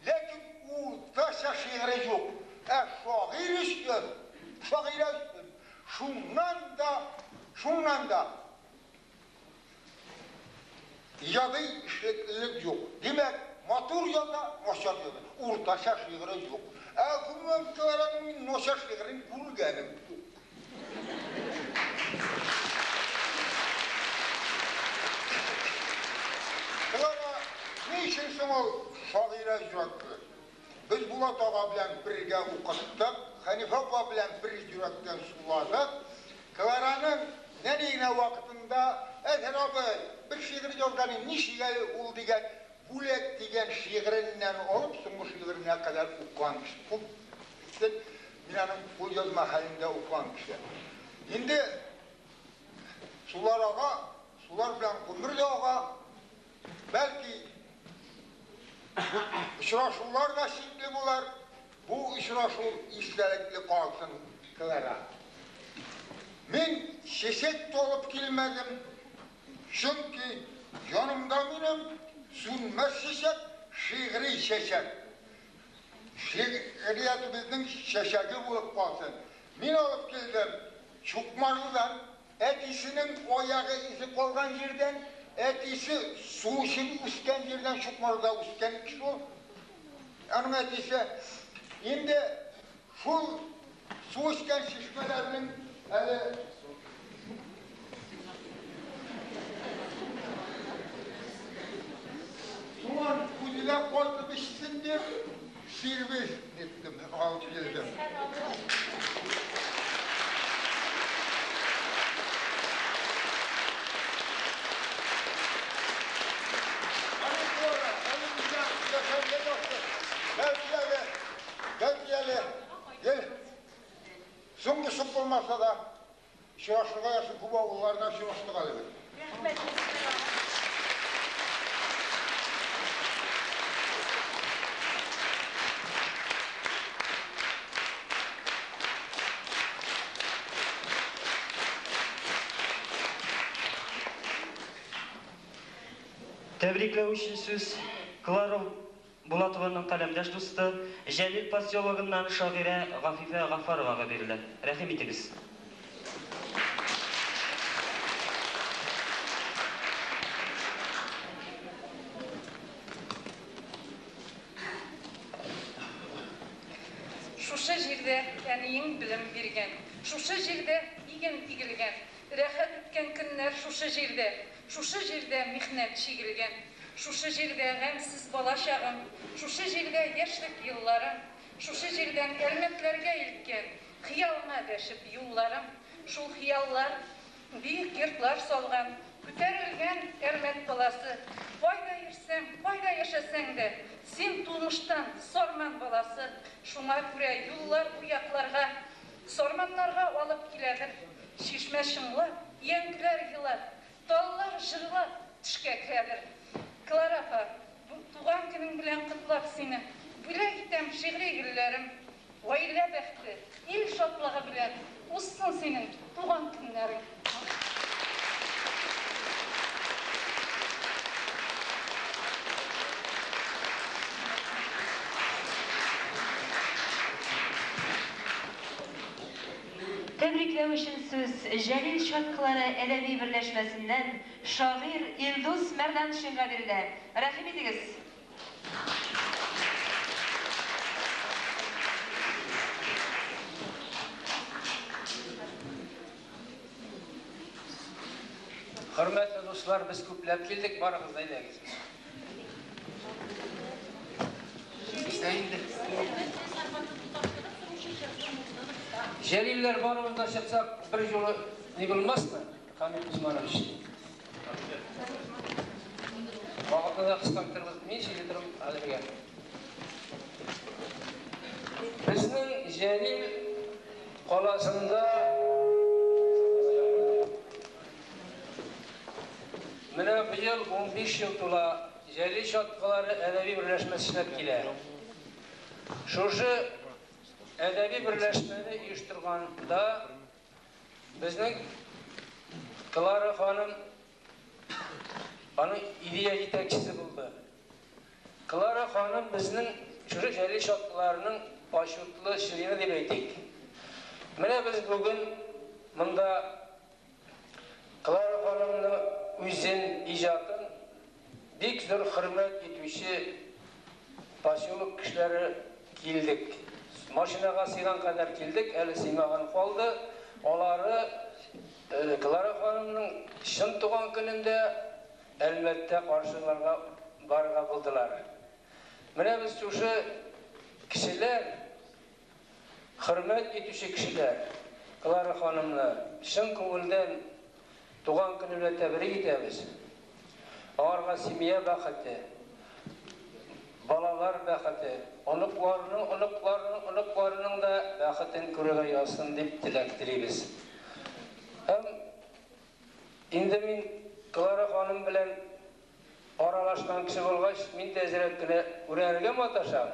ләкин уртача шигыре юк. Ә шагыйрь өчен, шагыйрә өчен шуннан да иҗади эшлеклелек юк. Димәк, матур яза, начар яза. Уртача шигыре юк. Ә гомумән Клараның мин начар шигырен күргәнем юк. Клара ни өчен соң ул шагыйрә йөрәкле? Без Булат ага белән бергә укыттык, Хәнифә апа белән бер йөрәктән суладык. Клараның нәни генә вакытында Әзһәр абый бер шигырь язган, ничек әле ул дигән бүләк дигән шигыреннән алып соңгы шигыренә кадәр укыган кеше. Мин аның кул язма хәлендә укыган кеше. Инде сулар ага, сулар белән гомер дә ага, бәлки очрашулар да чикле булар. Бу очрашу истәлекле калсын, Клара. Мин чәчәк алып килмәдем, чөнки янымда минем сүнмәс чәчәк, шигъри чәчәк. Шигъриятебезнең чәчәге булып калсын. Мин алып килдем Чукмарлыдан, әтисенең аягы изе калган җирдән, әтисе су эчеп үскән җирдән, Чукмарда үскән кеше ул. Аның әтисе инде шул су эчкән чишмәләрнең әле суын үзе дә кайтып эчсен дип, сервис иттем, алып килдем. Бәлки әле, гел соңгысы булмаса да, очрашырга язсын, күп авылларда очраштык әле без. Рәхмәт. Тәбрикләү өчен сүз Клара Булатованың каләмдәш дусты Җәлил поселогыннан шагыйрә Гафифә Гафаровага бирелә. Рәхим итегез. Шушы Шушы җирдә әниең белем биргән, Шушы җирдә иген игелгән. Рәхәт үткән көннәр шушы җирдә, Шушы җирдә михнәт чигелгән. Шушы җирдә гамьсез бала чагым, Шушы җирдә яшьлек елларым. Шушы җирдән Әлмәтләргә илткән Хыялыңа дәшеп юлларым. Шул хыяллар бөек йортлар салган, Күтәрелгән Әлмәт баласы. Кайда йөрсәң, кайда яшәсәң дә, Син тумыштан Сарман баласы. Шуңа күрә юллар бу якларга Сарманнарга алып киләдер. Чишмә чыңлап, өянкеләр елап, Таллар җырлап төшкә керәдер. Клара апа, бу туган көнең белән котлап сине, Бүләк итәм шигъри гөлләрем. Гаилә бәхете, ил шатлыгы белән Узсын синең туган көннәрең. Тәбрикләү өчен сүз Җәлил чаткылары әдәби берләшмәсеннән шагыйрь Илдус Мәрданшинга бирелә. Рәхим итегез! Хөрмәтле дуслар, без күпләп килдек, барыгыз да әйдәгез. Бездә инде. Җәлилләр барыбыз да чыксак, бер юлы ни булмасмы, Камил Усманович? Вакытны да кыскартырбыз. Мин сөйли торам хәзергә. Безнең Җәлил каласында менә быел 15 ел тула Җәлил чаткылары әдәби берләшмәсе эшләп килә. Шушы әдәби берләшмәне оештырганда безнең Клара ханым аның идея җитәкчесе булды. Клара ханым безнең шушы Җәлил чаткыларының почетлы члены дип әйтик. Менә без бүген монда Клара ханымның үзен, иҗатын бик зур хөрмәт итүче поселок кешеләре килдек. Машинага сыйган кадәр килдек, әле сыймаган калды. Алары Клара ханымның чын туган көнендә Әлмәттә каршыларга барырга булдылар. Менә без шушы кешеләр, хөрмәт итүче кешеләр, Клара ханымны чын күңелдән туган көне белән тәбрик итәбез. Аңарга семья бәхете, балалар бәхете, оныкларының, оныкларының, оныкларының да бәхетен күрергә язсын дип теләк телибез. Һәм инде мин Клара ханым белән аралашкан кеше булгач, мин дә әзрәк кенә үрәнергә маташам.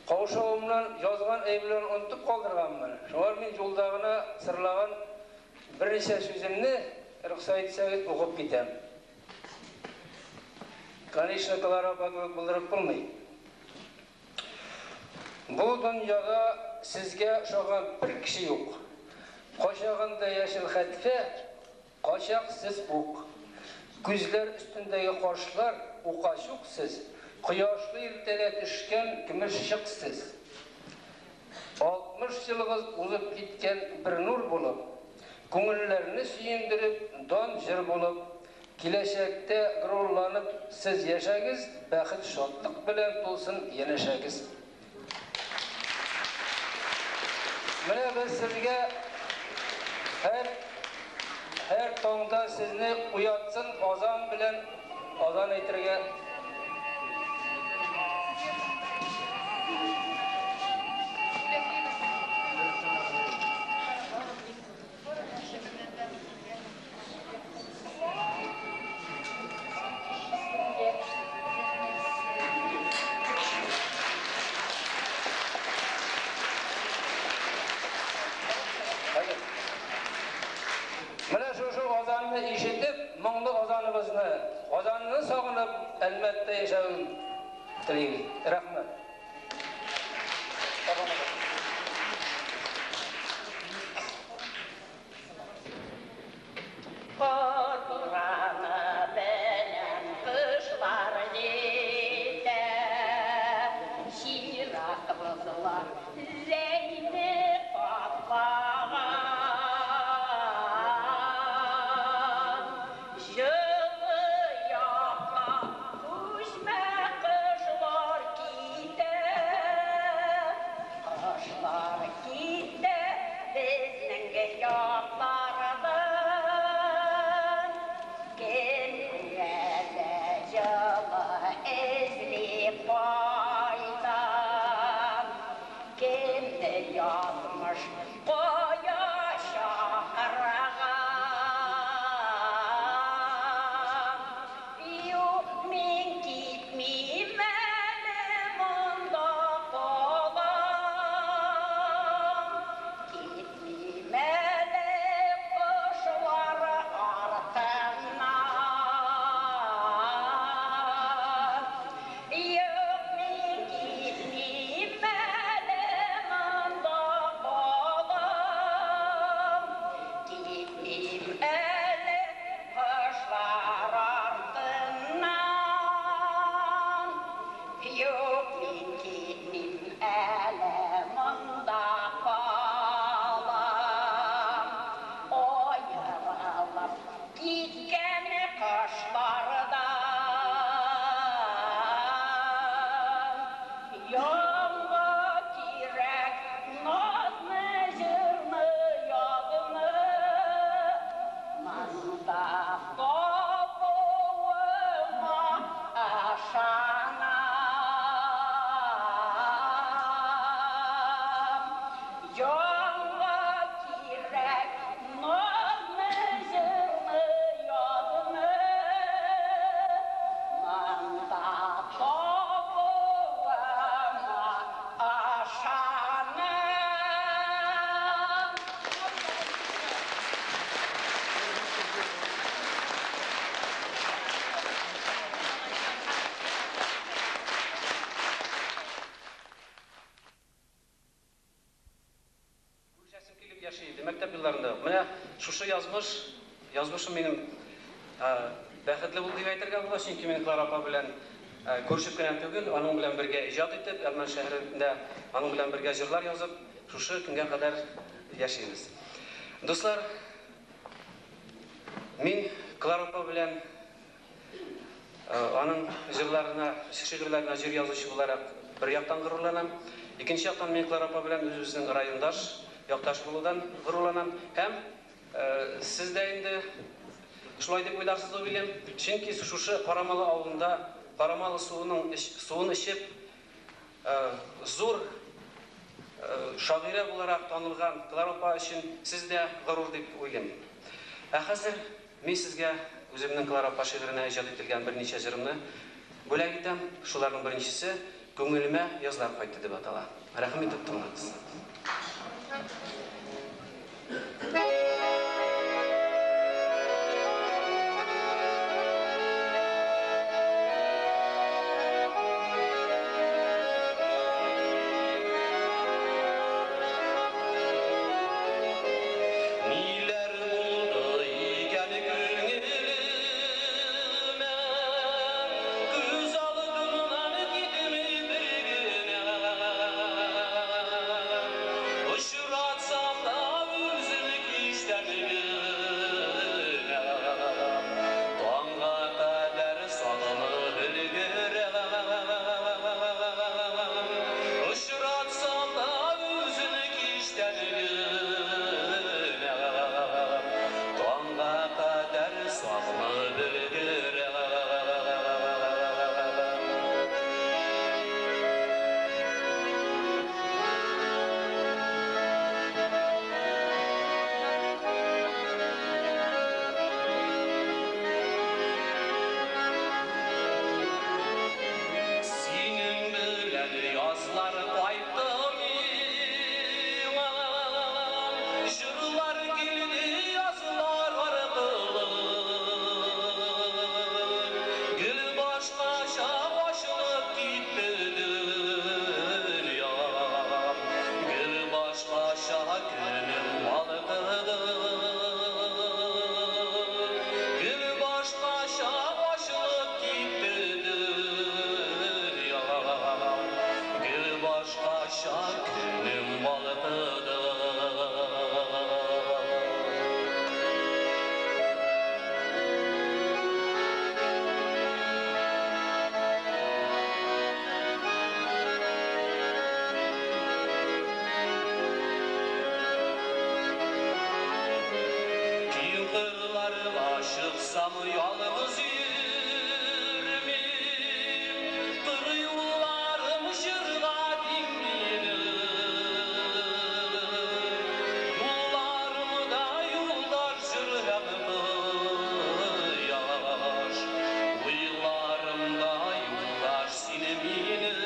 Каушавымнан язган әйберләрне онытып калдырганмын. Шуңа мин юлда гына сырлаган берничә сүземне, рөхсәт итсәгез, укып китәм. Конечно, Клара апа кебек булдырып булмый. Бу дөньяда сезгә ошаган бер кеше юк. Кочагында яшел хәтфә, качак сез ук. Күзләр өстендәге кашлар укачук сез, кояшлы иртәдә төшкән көмеш чык сез. 60 елыгыз узып киткән бер нур булып, күңелләрне сөендереп, дан җыр булып, киләчәктә горурланып сез яшәгез, бәхет шатлык белән тулсын янәшәгез. Менә без сезгә һәр һәр таңда сезне уятсын азан белән азан әйтергә. Менә шушы азанны ишетеп, моңлы азаныбызны, азанны сагынып, Әлмәттә яшәвен телибез. Рәхмәт. Кар бураны белән кышлар җитә, Чират бозлар Кояшларда Янга кирәк назны, җырны, язны. Монда табуыма ышанам. Янга кирәк назны, җырны, язны. Монда табуыма ышанам. Күрешәсем килеп яши иде мәктәп елларында. Менә шушы язмыш, язмышым минем бәхетле булды дип әйтергә була, чөнки мин Клара апа белән күрешеп кенә түгел, аның белән бергә иҗат итеп, Әлмән шәһәрендә аның белән бергә җырлар язып, шушы көнгә кадәр яшибез. Дуслар, мин Клара апа белән аның җырларына, шигырьләренә җыр язучы буларак бер яктан горурланам. Икенче яктан мин Клара апа белән үзебезнең райондаш, якташ булудан горурланам. Һәм сез дә инде шулай дип уйларсыз дип уйлыйм. Чөнки шушы Карамалы авылында Карамалы суының суын эчеп, зур шагыйрә буларак танылган Клара апа өчен сез дә горур дип уйлыйм. Ә хәзер мин сезгә үземнең Клара апа шигыренә иҗат ителгән берничә җырымны бүләк итәм. Шуларның беренчесе Күңелемә язлар кайтты дип атала. Рәхим итеп тыңлагыз. Ниләр булды икән күңелемә, Күз алдымнан китми бер генә. Очратсам да үзен кичтән генә, Таңга кадәр сагынып өлгерәм. Очратсам да үзен кичтән генә, Таңга кадәр сагынып өлгерәм. Синең белән язлар кайтты миңа, Җырлар килде язлар аркылы. Гел башкача ачылып китте дөньям, Гел башкача көнем балкыды. Гел башкача ачылып китте дөньям, Гел башкача көнем балкыды. Киң кырларга чыксам ялгыз йөрмим, Кыр юлларым җырга тиң минем. Юлларымда юлдаш җыр һәм кояш, Уйларымда юлдаш син минем.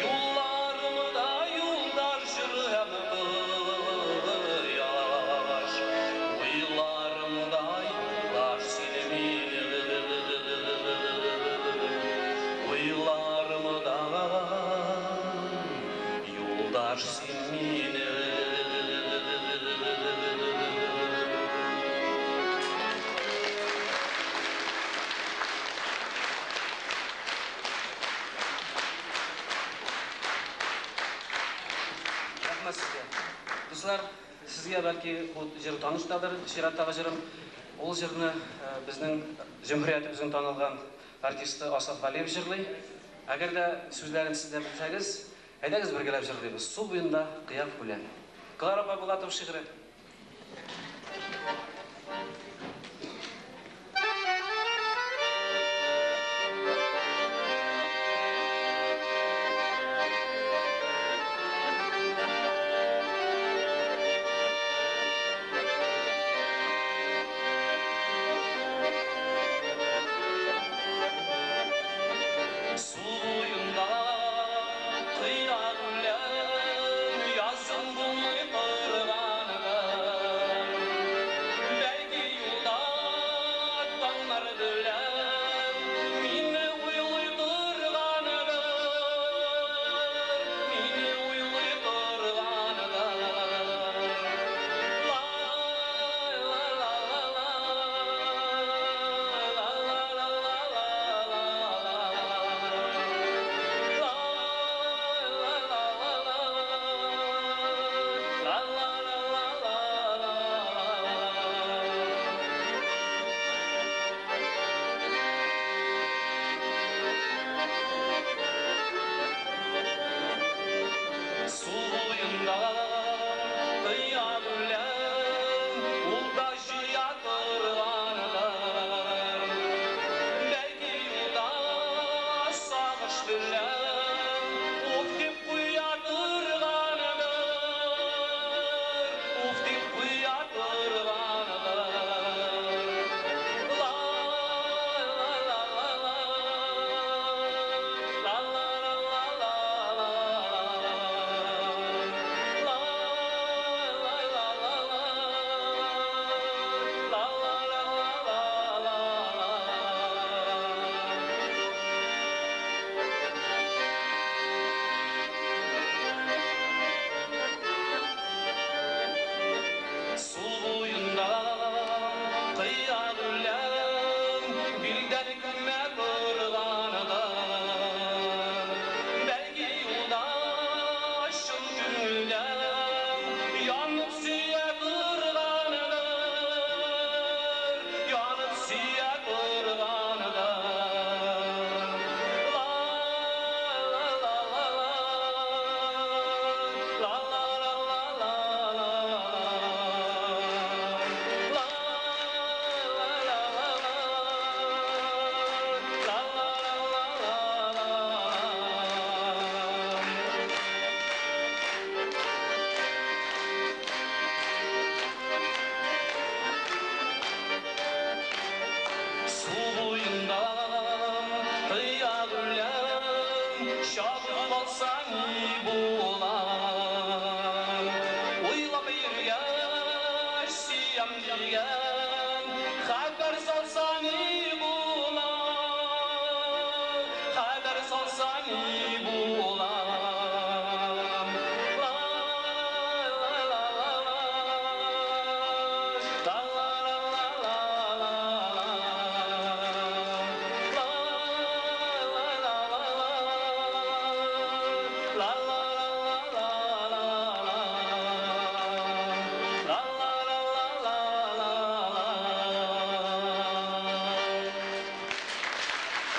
Юлларымда юлдаш җыр һәм кояш, Уйларымда юлдаш син минем. Уйларымда юлдаш син минем. Рәхмәт сезгә. Дуслар, сезгә бәлки бу җыр таныш тадыр, чираттагы җырым. Ул җырны безнең җөмһүриятебезнең танылган артисты Асаф Галиев җырлый. Әгәр дә сүзләрен сез дә белсәгез, әйдәгез бергәләп җырлыйбыз. Су буенда кыяк үлән. Клара апа Булатова шигыре. Су буенда кыяк үлән, язын булмый торганын. Бәлки юлда таңнар белән мине уйлый торгандыр, мине уйлый торгандыр. Су буенда кыяк үлән, ул да җыя торгандыр. Бәлки юлда сагыш белән уф дип куя торгандыр, уф дип куя торгандыр. Су буенда кыяк үлән, билдән күмә торгандыр. Бәлки юлда чын күңелдән янып сөя торгандыр, янып сөя торгандыр. Су буенда кыяк үлән, чабып алсаң ни була? Уйлап йөргәч, сөям дигән, хәбәр салса ни була? Хәбәр салса ни була?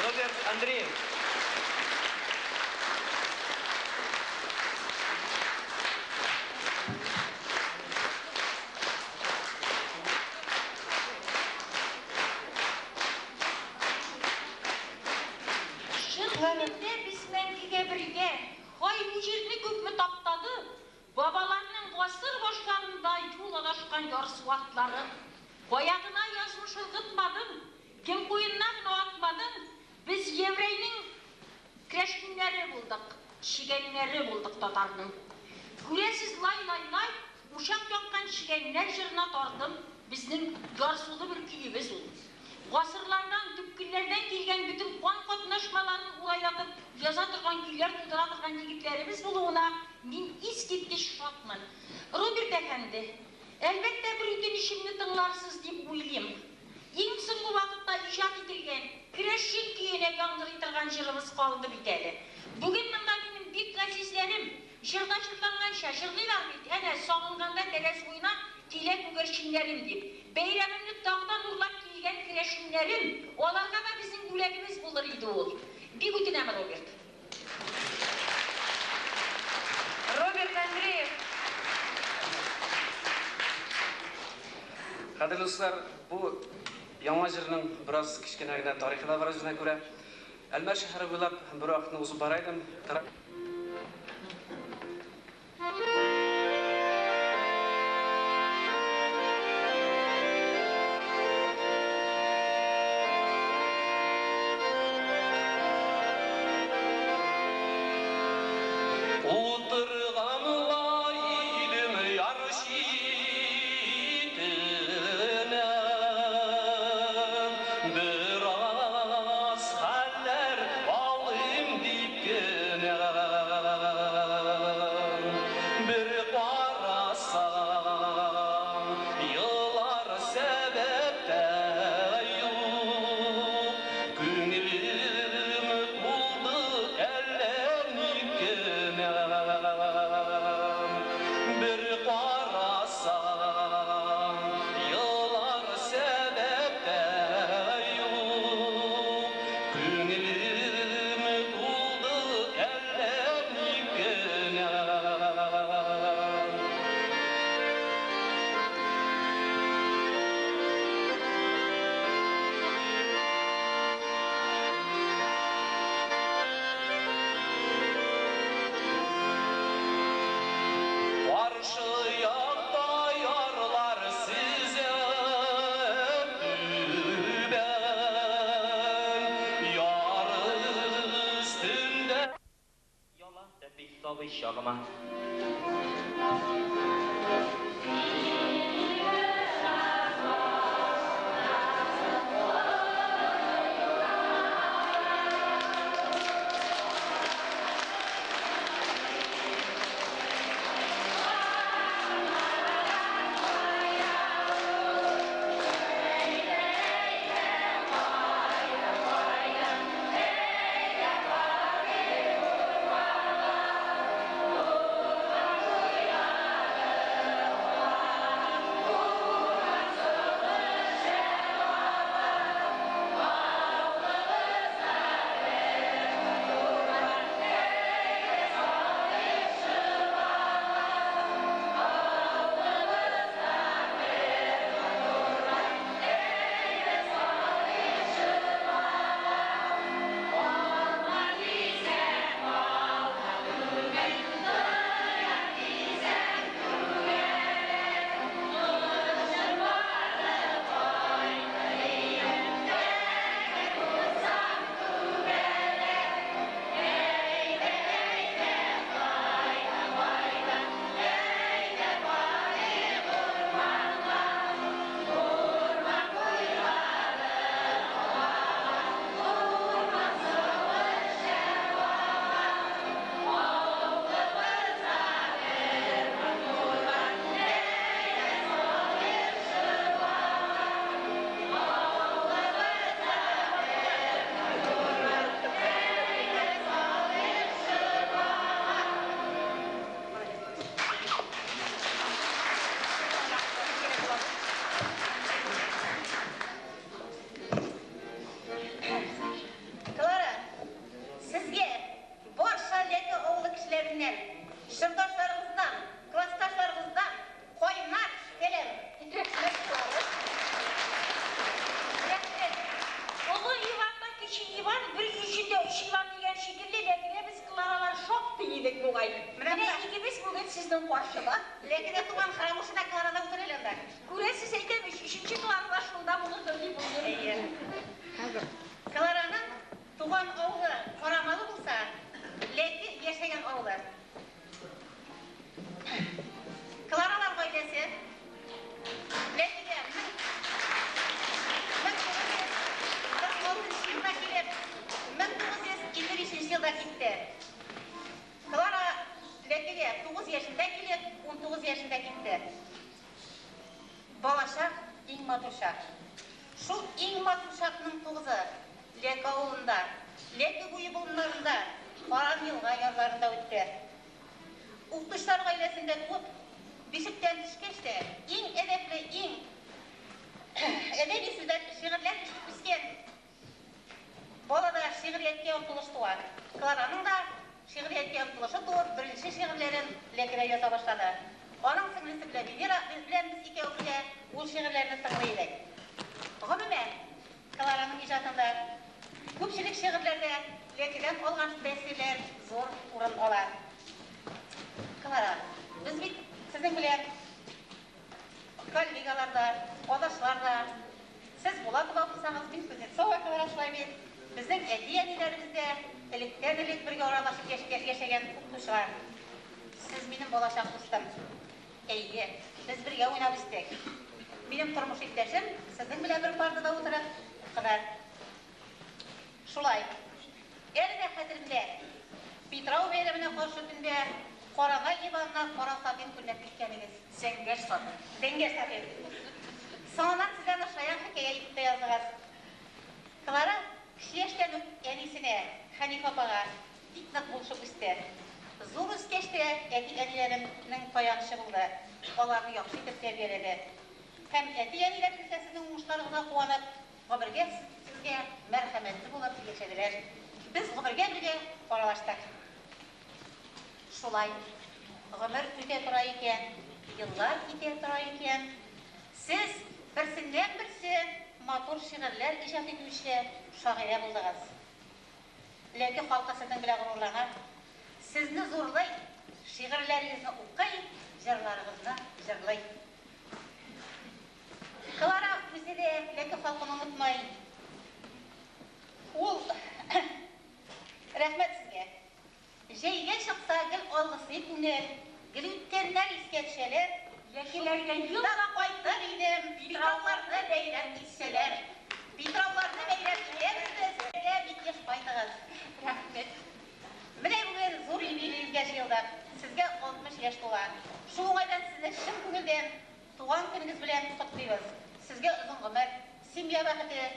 Роберт Андреев. Чын күңелдә без мәңгегә бергә. Һай, бу җирне күпме таптады. Бабаларның гасыр башларында юл адашкан ярсу атлары. Кая гына язмыш ыргытмадың, кем куенына гына атмадың, без еврейнең керәшеннәре булдык, чигәннәре булдык татарның. Күрәсез, лай-лай-лай, учак яккан чигәннәр җырына тардым, безнең ярсулы бер көебез ул. Гасырлардан, төпкелләрдән килгән бөтен кан катнашмаларын урайлатып яза торган көйләр тудыра торган егетләребез булуына мин искиткеч шатмын. Роберт әфәнде, әлбәттә бер үтенечемне тыңларсыз дип уйлыйм. Иң соңгы вакытта иҗат ителгән керәшен көенә яңгырый торган җырыбыз калды бит әле. Бүген монда минем бик газизләрем, җырда җырланганча җырлыйлар бит, әнә сагынганда тәрәз буена килә күгәрченнәрем дип. Бәйрәмемне тагы да нурландырып керәшеннәрем, аларга да безнең бүләгебез булыр иде ул. Бик үтенәм, Роберт. Роберт Андреев. Кадерле дуслар, бу яңа җырның бераз кечкенә генә тарихы да бар үзенә күрә. Әлмәт шәһәре буйлап бер вакытны узып бара идем. Утырганлай идем яр читенә, Бераз хәлләр алыйм дип кенә. Бер карасам, елар сәбәп тә юк, Күңелем тулды әллә ник кенә. Бер карасам, елар сәбәп тә юк, Күңелем тулды әллә ник кенә. Каршы якта ярлар сөзеп түбән, Яр өстендә Яла тәпи сабый чагыма. Клара, сезгә барча Ләке авылы кешеләреннән, чордашларыгыздан, классташларыгыздан кайнар сәлам. Рәхмәт, Клара. Рәхмәт. Олы Иван да кече Иван бер өй эчендә өч Иван дигән шикелле, Ләкедә без Кларалар шактый идек бугай. Менә Менә икебез бүген сезнең каршыда. Ләкедә туган Храмушина Клара да утыра әле анда. Күрәсез, әйтәм ич, өченче Клара да шунда булырдыр дип уйлыйм. Әйе. Клараның туган авылы Карамалы булса, Ләке яшәгән авылы. Кларалар гаиләсе Ләкегә 1946 елда килеп, 1955 елда китте. Клара Ләкегә 9 яшендә килеп, 19 яшендә китте. Балачак иң матур чак. Шул иң матур чакның тугызы Ләке авылында, Ләке буе болыннарында, Каран елга ярларында үтте. Укытучылар гаиләсендә туып, бишектән төшкәч тә, иң әдәпле, иң әдәби сүзләр, шигырьләр шигърияткә омтылыш туа. Клараның да шигърияткә омтылышы туып, беренче шигырьләрен Ләкедә яза башлады. Аның сеңлесе белән Венера белән без икәү бергә ул шигырьләрне тыңлый идек. Гомумән, Клараның иҗатында күпчелек шигырьләрдә Ләкедән алган тәэсирләр зур урын ала. Клара, без бит сезнең белән коллегалар да, адашлар да. Сез Булатова булсагыз, мин Кузнецова Клара, шулай бит. Безнең әти-әниләребез дә электән-элек бергә аралашып яшәгән укытучылар. Сез минем балачак дустым. Әйе, без бергә уйнап үстек. Минем тормыш иптәшем сезнең белән бер партада утырып укыды. Шулай. Әле дә хәтеремдә. Питрау бәйрәменә каршы төндә Карага Иванына кара сатин күлмәк киткәнегез. Зәңгәр сатин. Зәңгәр сатин. Соңыннан сез аны шаян хикәя итеп тә яздыгыз. Клара кече яшьтән үк әнисенә, Хәнифә апага бик нык булышып үсте. Зур үскәч тә әти-әниләренең таянычы булды. Аларны яхшы итеп тәрбияләде. Һәм әти-әниләрегез дә сезнең уңышларыгызга куанып, гомергә сезгә мәрхәмәтле булып яшәделәр. Без гомергә бергә аралаштык. Шулай. Гомер үтә тора икән, еллар китә тора икән. Сез берсеннән-берсе матур шигырьләр иҗат итүче шагыйрә булдыгыз. Ләке халкы сезнең белән горурлана, сезне зурлый, шигырьләрегезне укый, җырларыгызны җырлый. Клара үзе дә Ләке халкын онытмый. Ул рәхмәт сезгә. Җәйгә чыкса, гел алгысый күңел, гел үткәннәр искә төшәләр. Ләкеләргә ел да кайтыр идем, Питрауларны бәйрәм итсәләр. Питрауларны бәйрәм итәбез без, сезгә бик еш кайтыгыз. Рәхмәт. Менә бүген зур юбилеегезгә җыелдык. Сезгә 60 яшь тула. Шул уңайдан сезне чын күңелдән туган көнегез белән котлыйбыз. Сезгә озын гомер, семья бәхете,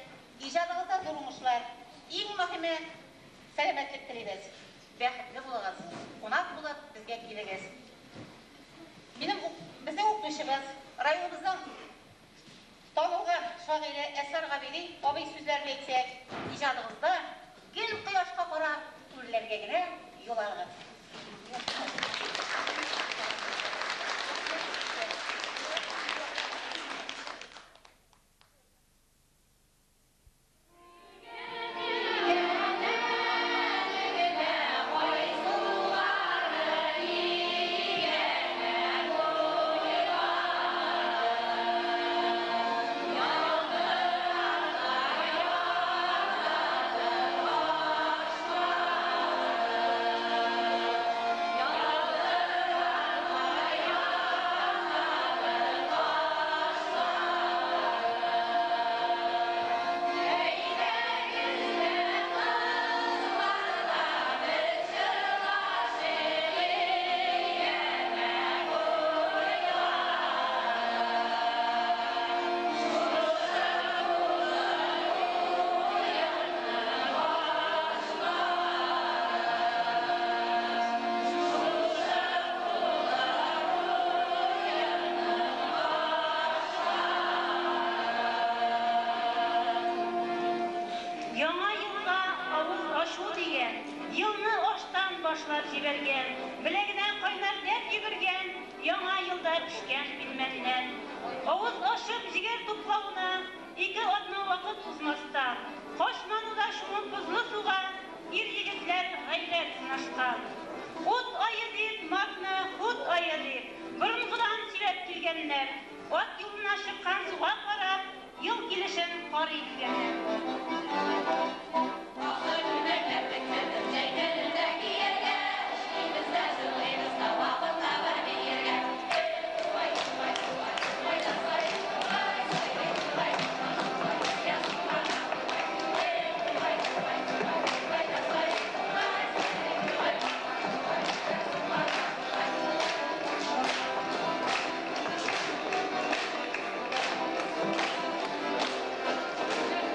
иҗадыгызда зур уңышлар, иң мөһиме, сәламәтлек телибез. Бәхетле булыгыз, кунак булып безгә килегез. Минем безнең укытучыбыз, районыбызның танылган шагыйре Әсфар Габиди абый сүзләрен әйтсәк, иҗадыгызда гел кояшка карап үрләргә генә юл алыгыз. Яңа елга авыз ачу дигән, елны аштан башлап җибәргән, беләгенә кайнар дәрт йөгергән, яңа елда пешкән пилмәннән. Авыз ачып җегәр туплавына ике атна вакыт узмастан, Качмануда чумып бозлы суга ир-егетләр гайрәт сынашкан. Ут ае дип, мартны хут ае дип, борынгыдан сөйләп килгәннәр. Ат юлына чыккан суга карап, ел килешен карый дигәннәр. Алтын күлмәкләр тектем җәй көнендә кияргә, Эшлибез дә җырлыйбыз да вакыт табар биергә. Эй, тургай, тургай, тургай, тургай да сайрый тургай, сайрый тургай, тургай, тургай, я сукана тургай. Эй, тургай, тургай, тургай, тургай да сайрый тургай, сайрый тургай, тургай, тургай, я сукана тургай.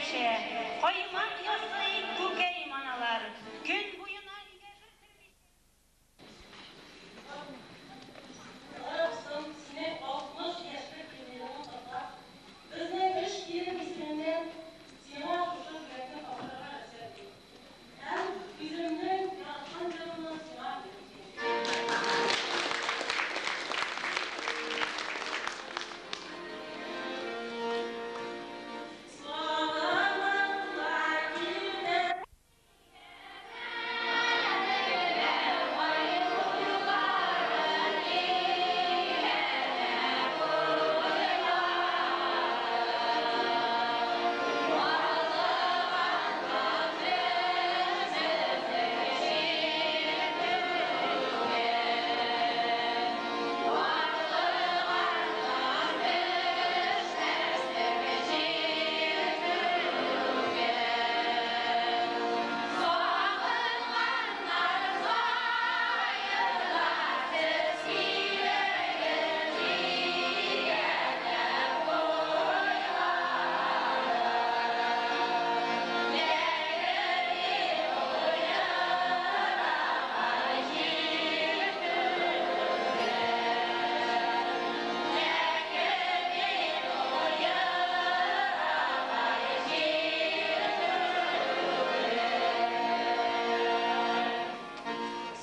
өләшә, каймак ясый, күкәй маналар. Көн буена өйгә бер кермичә. Соң синең 60 яшьлек юбилееңны котлап, безнең өч килен исеменнән сиңа шушы бүләкне тапшырырга рөхсәт ит. Һәм үземнең яраткан җырымны сиңа бүләк итәм. Сагыныклар килде.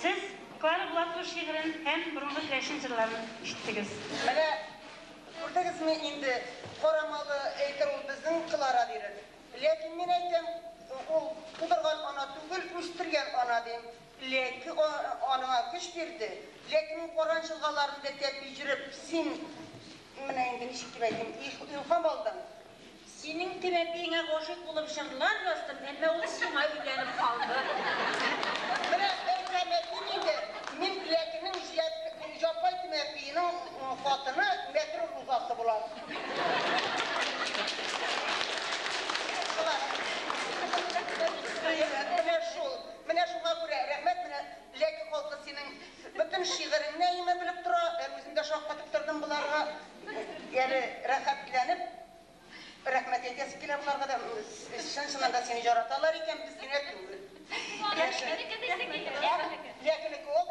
Сез Клара Булатова шигырен һәм борынгы керәшен җырларын ишеттегез. Менә күрдегезме инде, Карамалы әйтер ул безнең Клара дирер. Ләкин мин әйтәм, ул тудырган ана түгел, үстергән ана дим. Ләкин анаңа көч бирде. Ләкин ул Каран елгаларында тәпи йөреп, син менә инде ничек дип әйтим, илһам алдың. Синең тәпиеңә гашыйк булып җырлар яздым, әмма ул сиңа өйләнеп калды. Менә әйтәм инде, мин Ләкинең Жапай Тимәпиенең хатыны Мәтрүр Рузасы булам. Менә шул, менә шуңа күрә рәхмәт, менә Ләке халкы синең бөтен шигыреңне әйме белеп тора, үзем дә шаккатып тордым боларга. Әле рәхәтләнеп рәхмәт әйтәсе килә боларга да, чын-чыннан да сине яраталар икән, без генә түгел. Ләкинеке ул.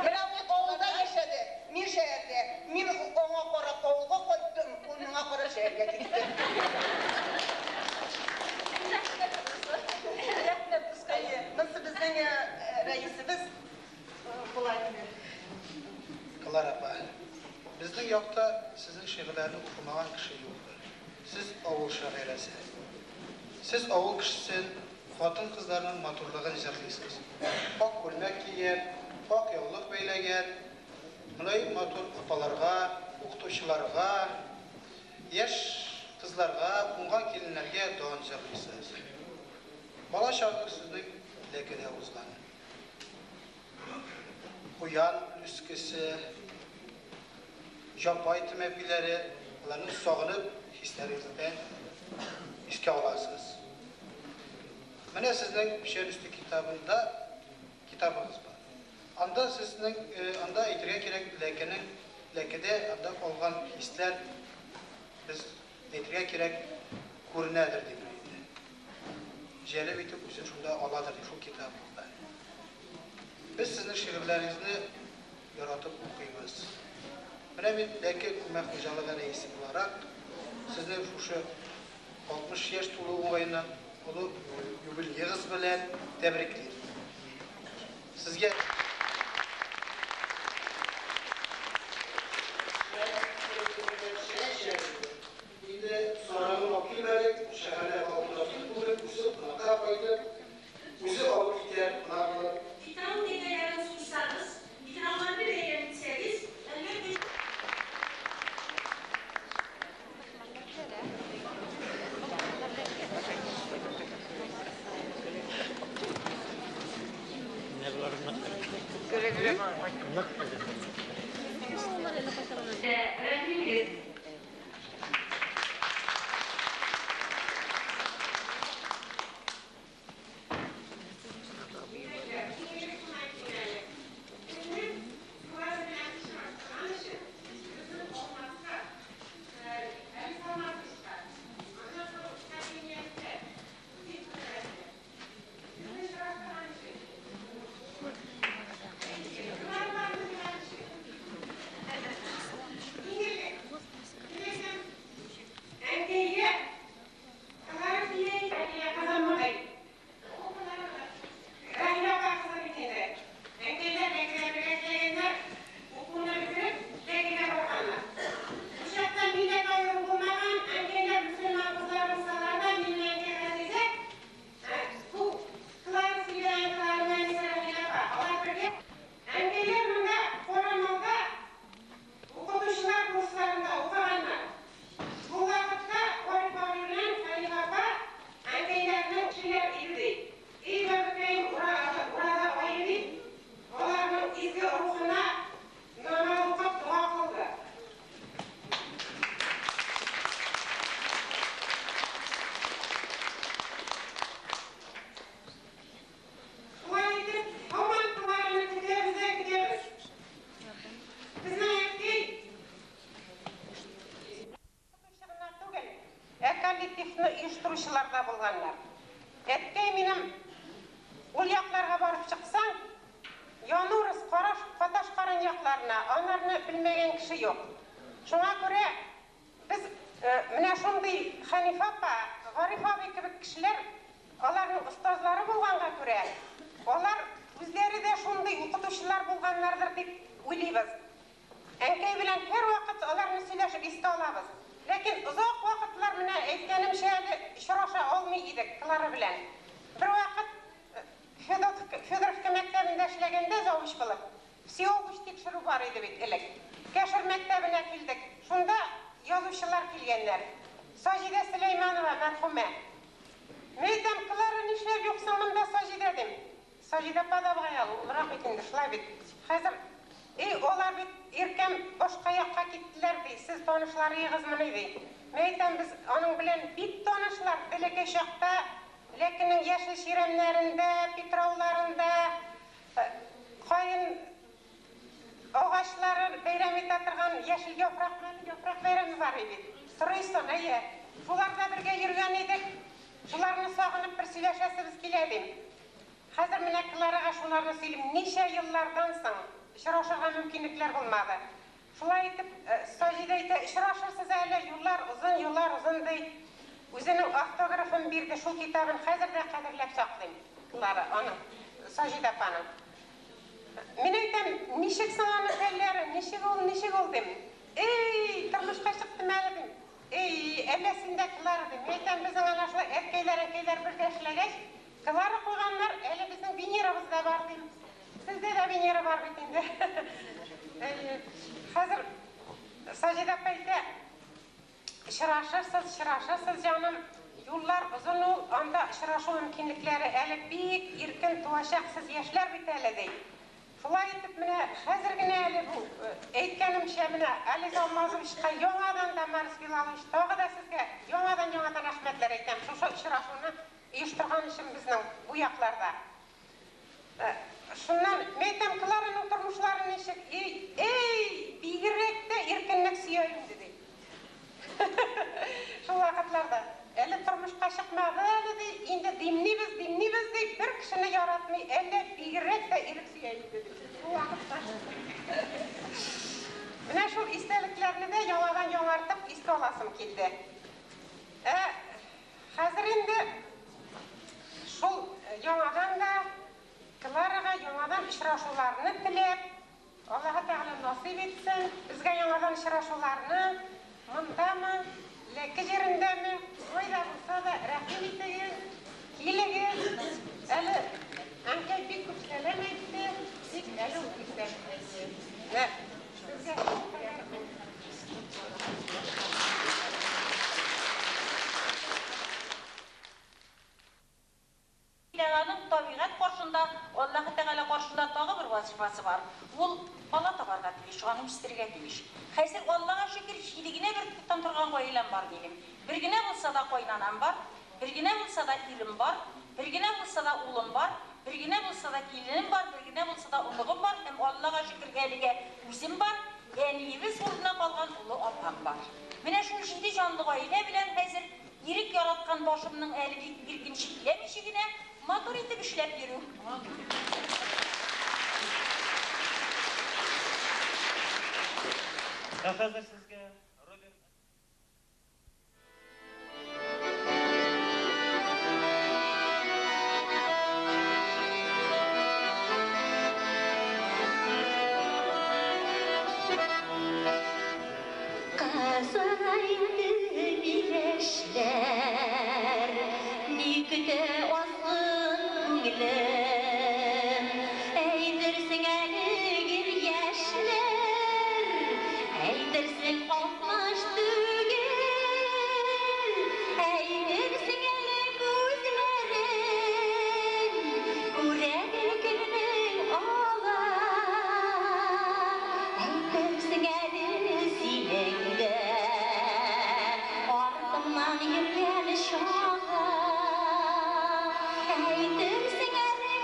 Менә ул авылда яшәде, мин шәһәрдә. Мин аңа карап авылга кайттым, ул миңа карап шәһәргә китте. Рәхмәт, дускай. Монысы безнең рәисебез була инде. Клара апа, безнең якта сезнең шигырьләрне укымаган кеше юктыр. Сез авыл шагыйрәсе. Сез авыл кешесен, хатын-кызларның матурлыгын җырлыйсыз. Ак күлмәк кигән, ак яулык бәйләгән, мөлаем матур апаларга, укытучыларга, яшь кызларга, уңган киленнәргә дан җырлыйсыз. Бала чагыгыз сезнең Ләкедә узган. Куян үскесе, Жапай төмәпиләре, аларны сагынып хисләрегездән искә аласыз. Менә сезнең Печән өсте китабында китабыгыз бар. Анда сезнең, анда әйтергә кирәк, Ләкенең, Ләкедә анда алган хисләр без әйтергә кирәк күренәдер дип инде. Җәлеп итеп үзен шунда аладыр дип шул китабында. Без сезнең шигырьләрегезне яратып укыйбыз. Менә мин Ләке күмәк хуҗалыгы рәисе буларак сезнең шушы 60 яшь тулу уңаеннан олы юбилеегыз белән тәбриклим. Сезгә инде сарыгын алып килмәдек, шәһәрдә халкына сөт бүлеп, үзе кунакка кайтып, үзе алып китәр кунак булып. Питрау тәкәләрен суйсагыз, Питрауларны бәйрәм итсәгез, әлбәттә, Рәхим. коллективны оештыручылар да булганнар. Әткәй минем ул якларга барып чыксаң, Янурыс, Караш, Каташ-Каран якларына, анарны белмәгән кеше юк. Шуңа күрә без менә шундый Хәнифә апа, Гариф абый кебек кешеләр, аларның остазлары булганга күрә, алар үзләре дә шундый укытучылар булганнардыр дип уйлыйбыз. Әнкәй белән һәрвакыт аларны сөйләшеп искә алабыз. Ләкин озак вакытлар менә әйткәнемчә әле очраша алмый идек Клара белән. Бервакыт Федотовка, Федоровка мәктәбендә эшләгәндә завуч булып, всеобуч тикшерү бар иде бит элек. Кәшер мәктәбенә килдек. Шунда язучылар килгәннәр. Саҗидә Сөләйманова мәрхүмә. Мин әйтәм, Клара, нишләп юксың монда, Саҗидә, дим. Саҗидә апа да бугай ул, олырак бит инде, шулай бит. Хәзер, и, алар бит, иркәм, башка якка киттеләр, ди, сез танышларыегызмыни, ди. Мин әйтәм, без аның белән бик танышлар, бәләкәй чакта Ләкинең яшел чирәмнәрендә, питрауларында, каен агачлары бәйрәм итә торган яшел яфрак, яфрак бәйрәме бар иде бит. Сорыйсың, әйе. Шуларда бергә йөргән идек. Шуларны сагынып бер сөйләшәсебез килә, дим. Хәзер менә Кларага шуларны сөйлим. Ничә еллардан соң очрашырга мөмкинлекләр булмады. Шулай итеп, Саҗидә әйтә, очрашырсыз әле, юллар озын, юллар озын, ди. Үзенең автографын бирде, шул китабын хәзер дә кадерләп саклыйм, Клара, аның, Саҗидә апаның. Мин әйтәм, ничек соң аның хәлләре, ничек ул, ничек ул, дим. Эй, тормышка чыктым әле, дим. Эй, әллә син дә Клара, дим. Мин әйтәм, безнең ана шулай әткәйләр, әнкәйләр бергә эшләгәч, Клара куйганнар, әле безнең Венерабыз да бар, дим. Сездә дә Венера бар бит инде. Әйе. Хәзер Саҗидә апа әйтә, очрашырсыз, очрашырсыз, җаным. Юллар озын ул, анда очрашу мөмкинлекләре әле бик иркен туачак, сез яшьләр бит әле, ди. Шулай итеп, менә хәзер генә әле бу, әйткәнемчә, менә Ализ Алмазовичка яңадан да, Марс Билалович, тагы да сезгә яңадан-яңадан рәхмәтләр әйтәм, шушы очрашуны оештырган өчен безнең бу якларда. Шуннан, мин әйтәм, Клараның тормышлары ничек? Эй, эй, бигрәк тә иркенлек сөя инде, ди. Шул вакытларда. Әле тормышка чыкмады әле, ди, инде димлибез, димлибез, ди, бер кешене яратмый, әллә бигрәк тә ирек сөя инде, ди. Шул вакытта. Менә шул истәлекләрне дә яңадан яңартып искә аласым килде. Ә хәзер инде шул яңадан да Кларага яңадан очрашуларны теләп, Аллаһы Тәгалә насыйп итсен, безгә яңадан очрашуларны, мондамы, Ләке җирендәме, кайда булса да, рәхим итегез, килегез. Әле әнкәй бик күп сәлам әйтте, тик әле ул исән. Менә сезгә шулкадәр. Аның табигать каршында, Аллаһы Тәгалә каршында тагы бер вазифасы бар. Ул бала табарга тиеш, аны үстерергә тиеш. Хәзер, Аллага шөкер, җиде генә бөртектән торган гаиләм бар минем. Бер генә булса да кайнанам бар, бер генә булса да ирем бар, бер генә булса да улым бар, бер генә булса да киленем бар, бер генә булса да оныгым бар һәм, Аллага шөкер, әлегә үзем бар, әниебез урынына калган олы апам бар. Менә шул җиде җанлы гаилә белән хәзер Ирек яраткан башымның әле бик иркен чикләмичә генә, матур итеп эшләп йөрү. Ә хәзер сезгә Роберт. Кызыл инде миләшләр, Ни көтә азгын күңелем? Әйтерсең әле гел яшьләр, Әйтерсең 60 түгел, Әйтерсең әле күзләрем Күрә гел көннең агын. Әйтерсең әле синең дә артымнан йөргән чагың. Әйтерсең әле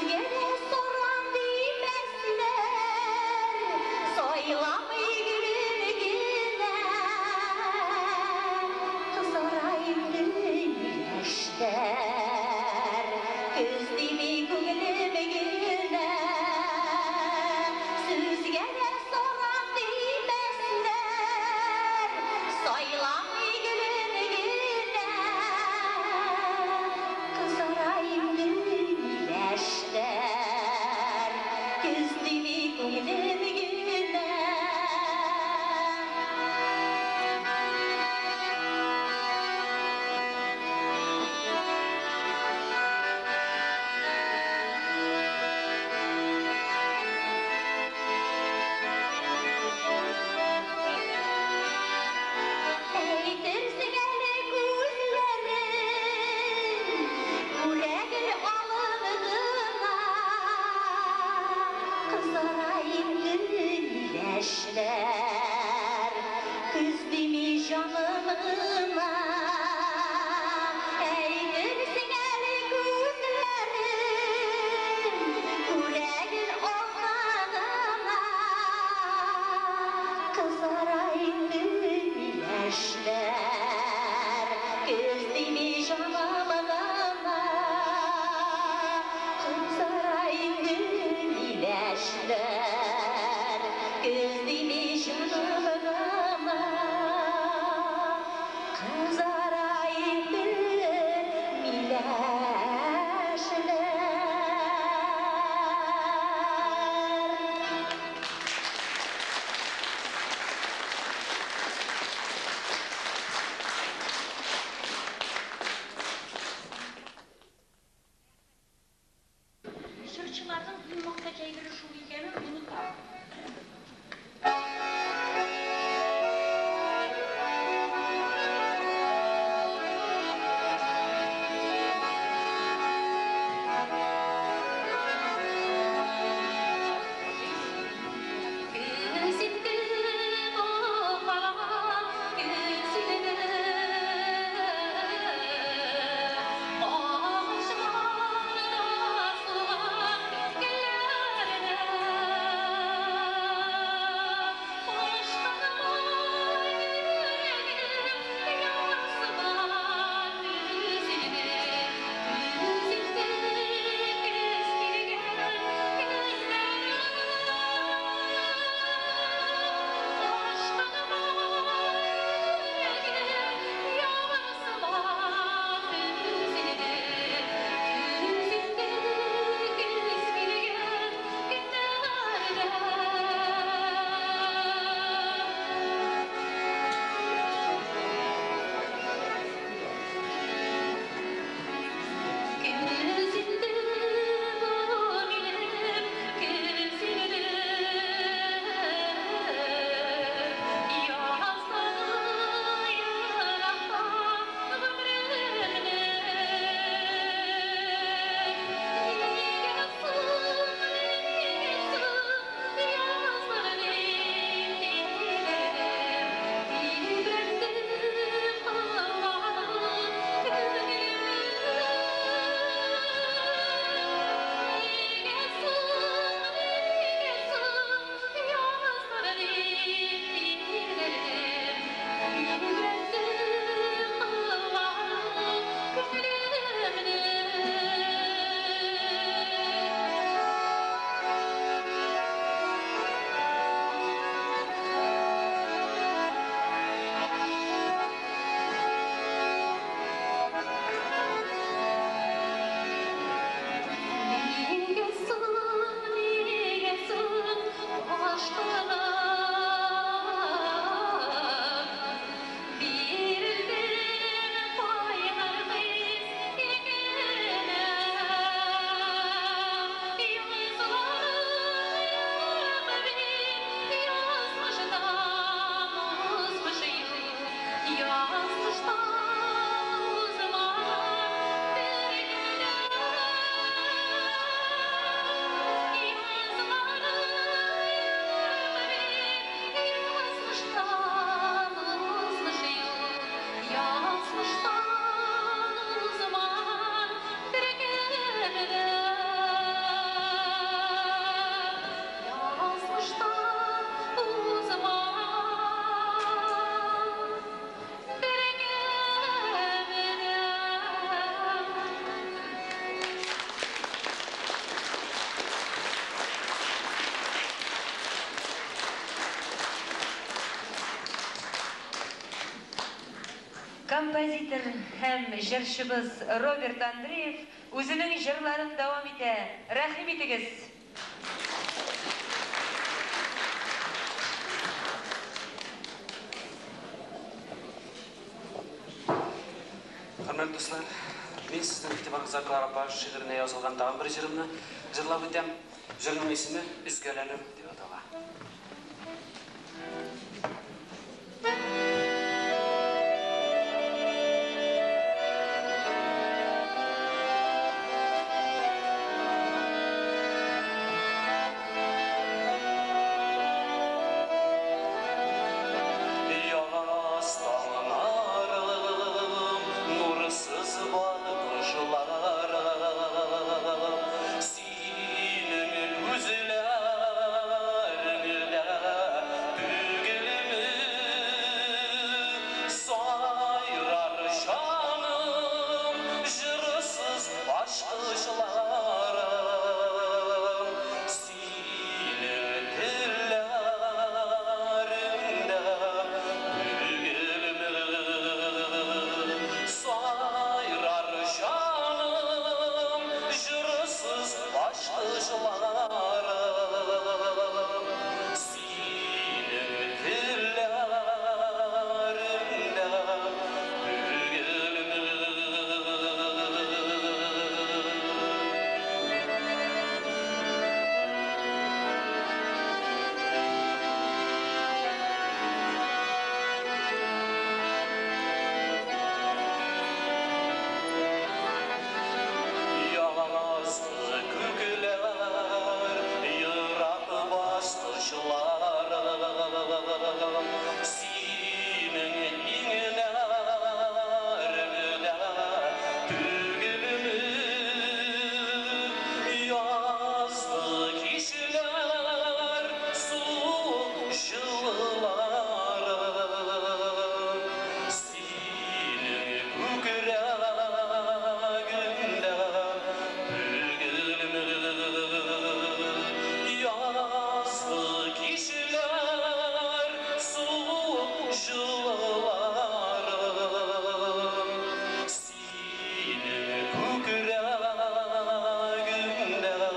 Сүзгә дә саран димәсләр, сайламый гөлем генә. Кызара инде миләшләр, көз дими күңелем генә. Сүзгә дә саран димәсләр, сайламый гөлем генә. Кызара инде миләшләр, көз дими күңелем генә. Әйтерсең әле күзләрем күрә гел алып гына. Кызара инде миләшләр, көз дими җаным гына. Әйтерсең әле күзләрем күрә гел алга гына. Кызара инде миләшләр, көз дими җаным гына. Кызара инде миләшләр, көз дими җаным гына. Кызара инде миләшләр. Җырчыларның иң мохтаҗ әйбере шул икәнен онытам. Көз инде бу калага, көз инде. Агачларда сулган гөлләрдә. Композитор һәм җырчыбыз Роберт Андреев үзенең җырларын дәвам итә. Рәхим итегез! Хөрмәтле дуслар, мин сезнең игътибарыгызга Клара апа шигыренә язылган тагын бер җырымны җырлап үтәм. Җырның исеме Өзгәләнү дип атала. Яз таңнарым, нурсыз балкышларым, синең күзләреңдә түгелме? Сайрар җаным, җырсыз ачкычларым, синең телләреңдә түгелме? Сайрар җаным, җырсыз ачкычларым, синең телләреңдә түгелме? Язгы күкләр, ерак баскычларым, синең иңнәреңдә түгелме? Язгы кичләр, суык җылыларым, синең күкрәгеңдә түгелме? Язгы кичләр, суык җылыларым, синең күкрәгеңдә түгелме?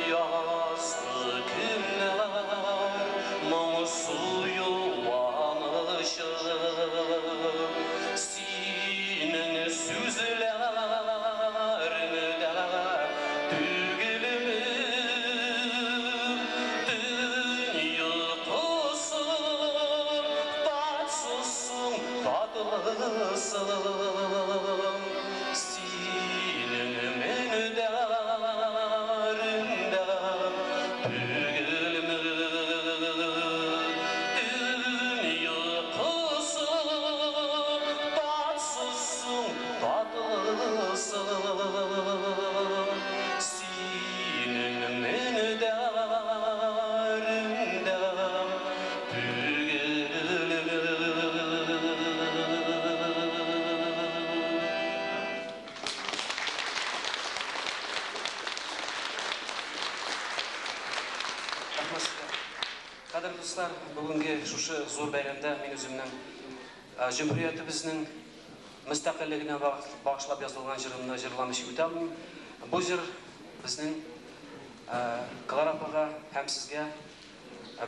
Язгы көннәр, моңсу юанычым, синең сүзләреңдә түгелме? Төн йокысы татсызсың, татлысың, синең мендәреңдә түгелме? Төн йокысы татсызсың, татлысың, синең мендәреңдә түгелме? Рәхмәт сезгә. Кадерле дуслар, бүгенге шушы зур бәйрәмдә мин үземнең җөмһүриятебезнең мөстәкыйльлегенә багышлап язылган җырымны җырламыйча үтә алмыйм. Бу җыр безнең Клара апага һәм сезгә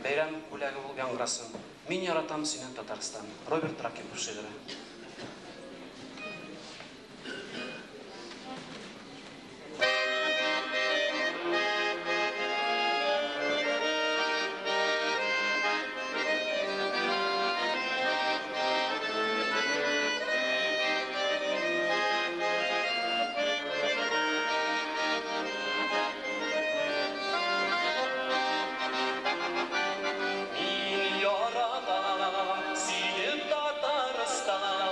бәйрәм бүләге булып яңгырасын. Мин яратам сине, Татарстан. Роберт Ракипов шигыре. Мин яратам сине, Татарстан.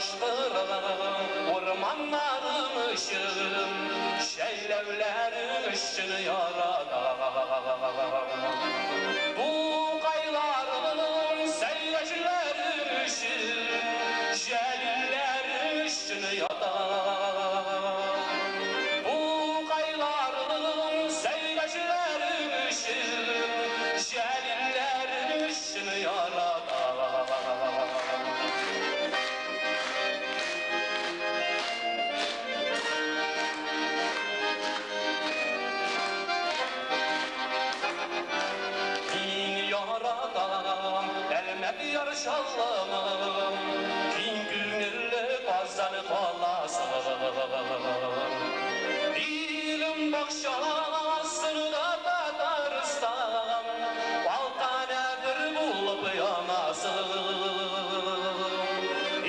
Башкырың урманнарың өчен, Җәйләүләрең өчен яратам. Тукайларың, Сәйдәшләрең өчен, Җәлилләрең өчен ятам. Тукайларың, Сәйдәшләрең өчен, Җәлилләрең өчен яратам. Мин яратам Әлмәт Яр Чаллыны, киң күңелле Казан каласын. Илем бакчасында Татарстан, Балкан бер булып янасын.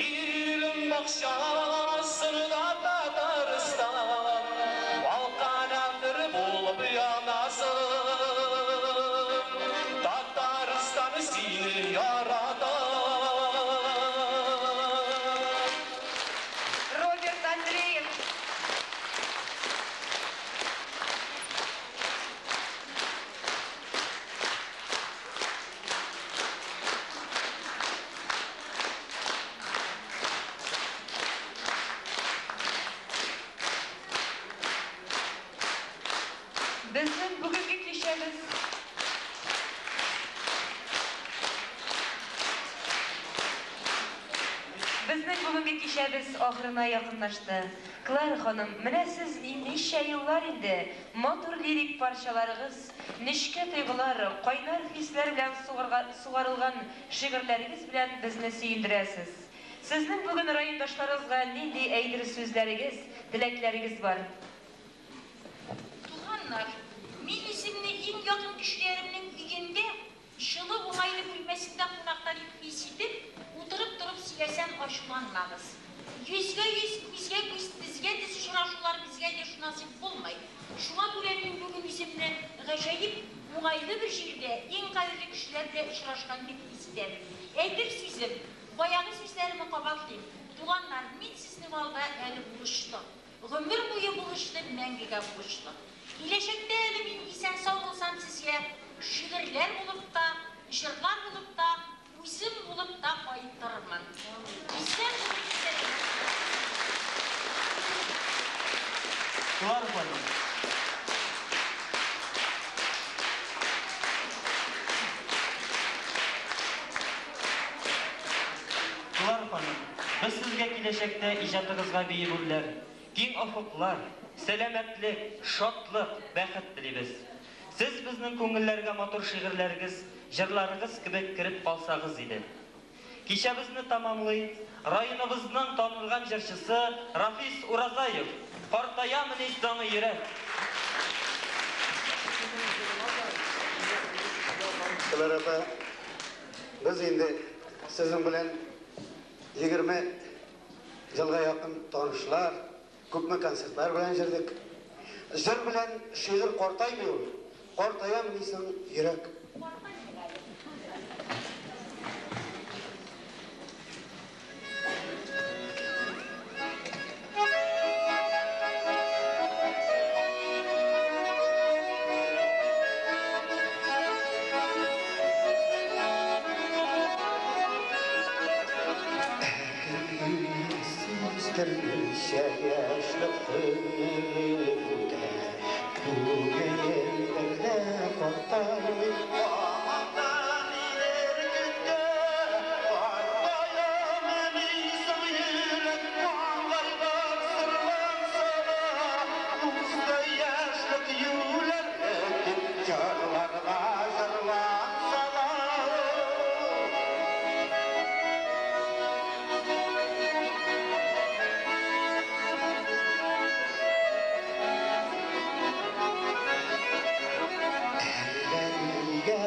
Илем бакчасында Татарстан, Балкан бер булып янасын. Татарстан сине ярата. Роберт Андреев. Безнең бүгенге кичәбез Безнең бүгенге кичәбез ахырына якынлашты. Клара ханым, менә сез ничә еллар инде матур лирик парчаларыгыз, нечкә тойгылар, кайнар хисләр белән сугарылган шигырьләрегез белән безне сөендерәсез. Сезнең бүген райондашларыгызга нинди әйтер сүзләрегез, теләкләрегез бар? Туганнар, мин үземне иң якын кешеләремнең өендә, җылы уңайлы бүлмәсендә кунакта дип хис итеп, утырып торып сөйләсәм ачуланмагыз. Йөзгә йөз, күзгә күз, тезгә тез очрашулар безгә еш насыйп булмый. Шуңа күрә мин бүген үземне гаҗәеп уңайлы бер җирдә, иң кадерле кешеләр белән очрашкан дип хис итәм. Әйтер сүзем, баягы сүзләремне кабатлыйм. Туганнар, мин сезнең алда әле бурычлы. Гомер буе бурычлы, мәңгегә бурычлы. Киләчәктә әле мин исән-сау булсам сезгә шигырьләр булып та, җырлар булып та, үзем булып та кайтырмын. Исән булып исән. Клара ханым. Клара ханым, без сезгә киләчәктә иҗатыгызга биек үрләр, киң офыклар, сәламәтлек, шатлык, бәхет телибез. Сез безнең күңелләргә матур шигырьләрегез, җырларыгыз кебек кереп калсагыз иде. Кичәбезне тәмамлый районыбызның танылган җырчысы Рафис Уразаев. Картаямыни соң йөрәк. Клара апа, без инде сезнең белән 20 елга якын танышлар, күпме концертлар белән җырдык. Җыр белән шигырь картаймый ул. Картаямыни соң йөрәк. Сиздермичә яшьлек гомере үтә, Күңелем бер дә картаймый. Һаман да нидер көтә, Картаямыни соң йөрәк, Маңгайлар сырланса да, Узды яшьлек юләрлек дип, Җырларга җырланса да. Әллә нигә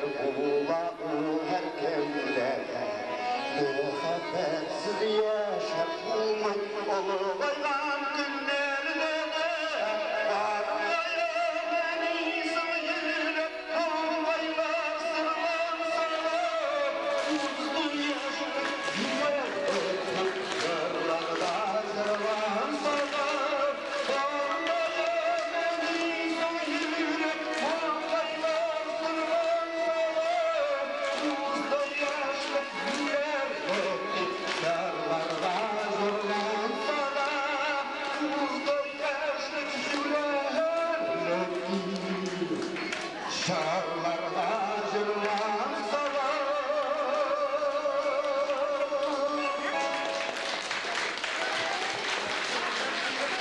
Бер була ул һәркемдә дә. Мәхәббәтсез яшәп булмый, олыгайган көннәрдә дә. Картаеп әнисең йөрәк, маңгайлар сырланса да, узды яшьлек юләрлек дип, җырларда җырланса да. Картаеп әнисең йөрәк, маңгайлар сырланса да, узды яшьлек юләрлек дип, җырларда җырланса да, узды яшьлек юләрлек дип, җырларда җырланса да.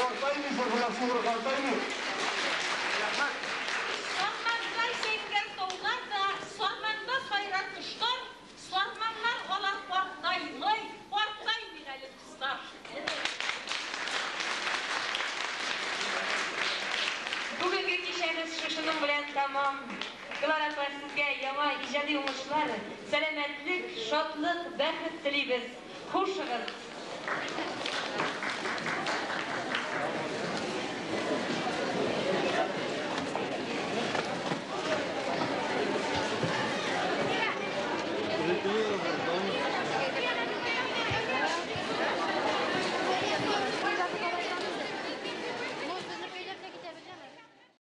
Картаймыйсың, болар сугры картаймый. Сарманда зәңгәр таулар да, Сарманда сайрар кошлар, Сарманнар алар картаймый, картаймый әле, дуслар. Бүгенге кичәбез шушының белән тәмам. Клара апа, сезгә яңа иҗади уңышлар, сәламәтлек, шатлык, бәхет телибез. Хушыгыз.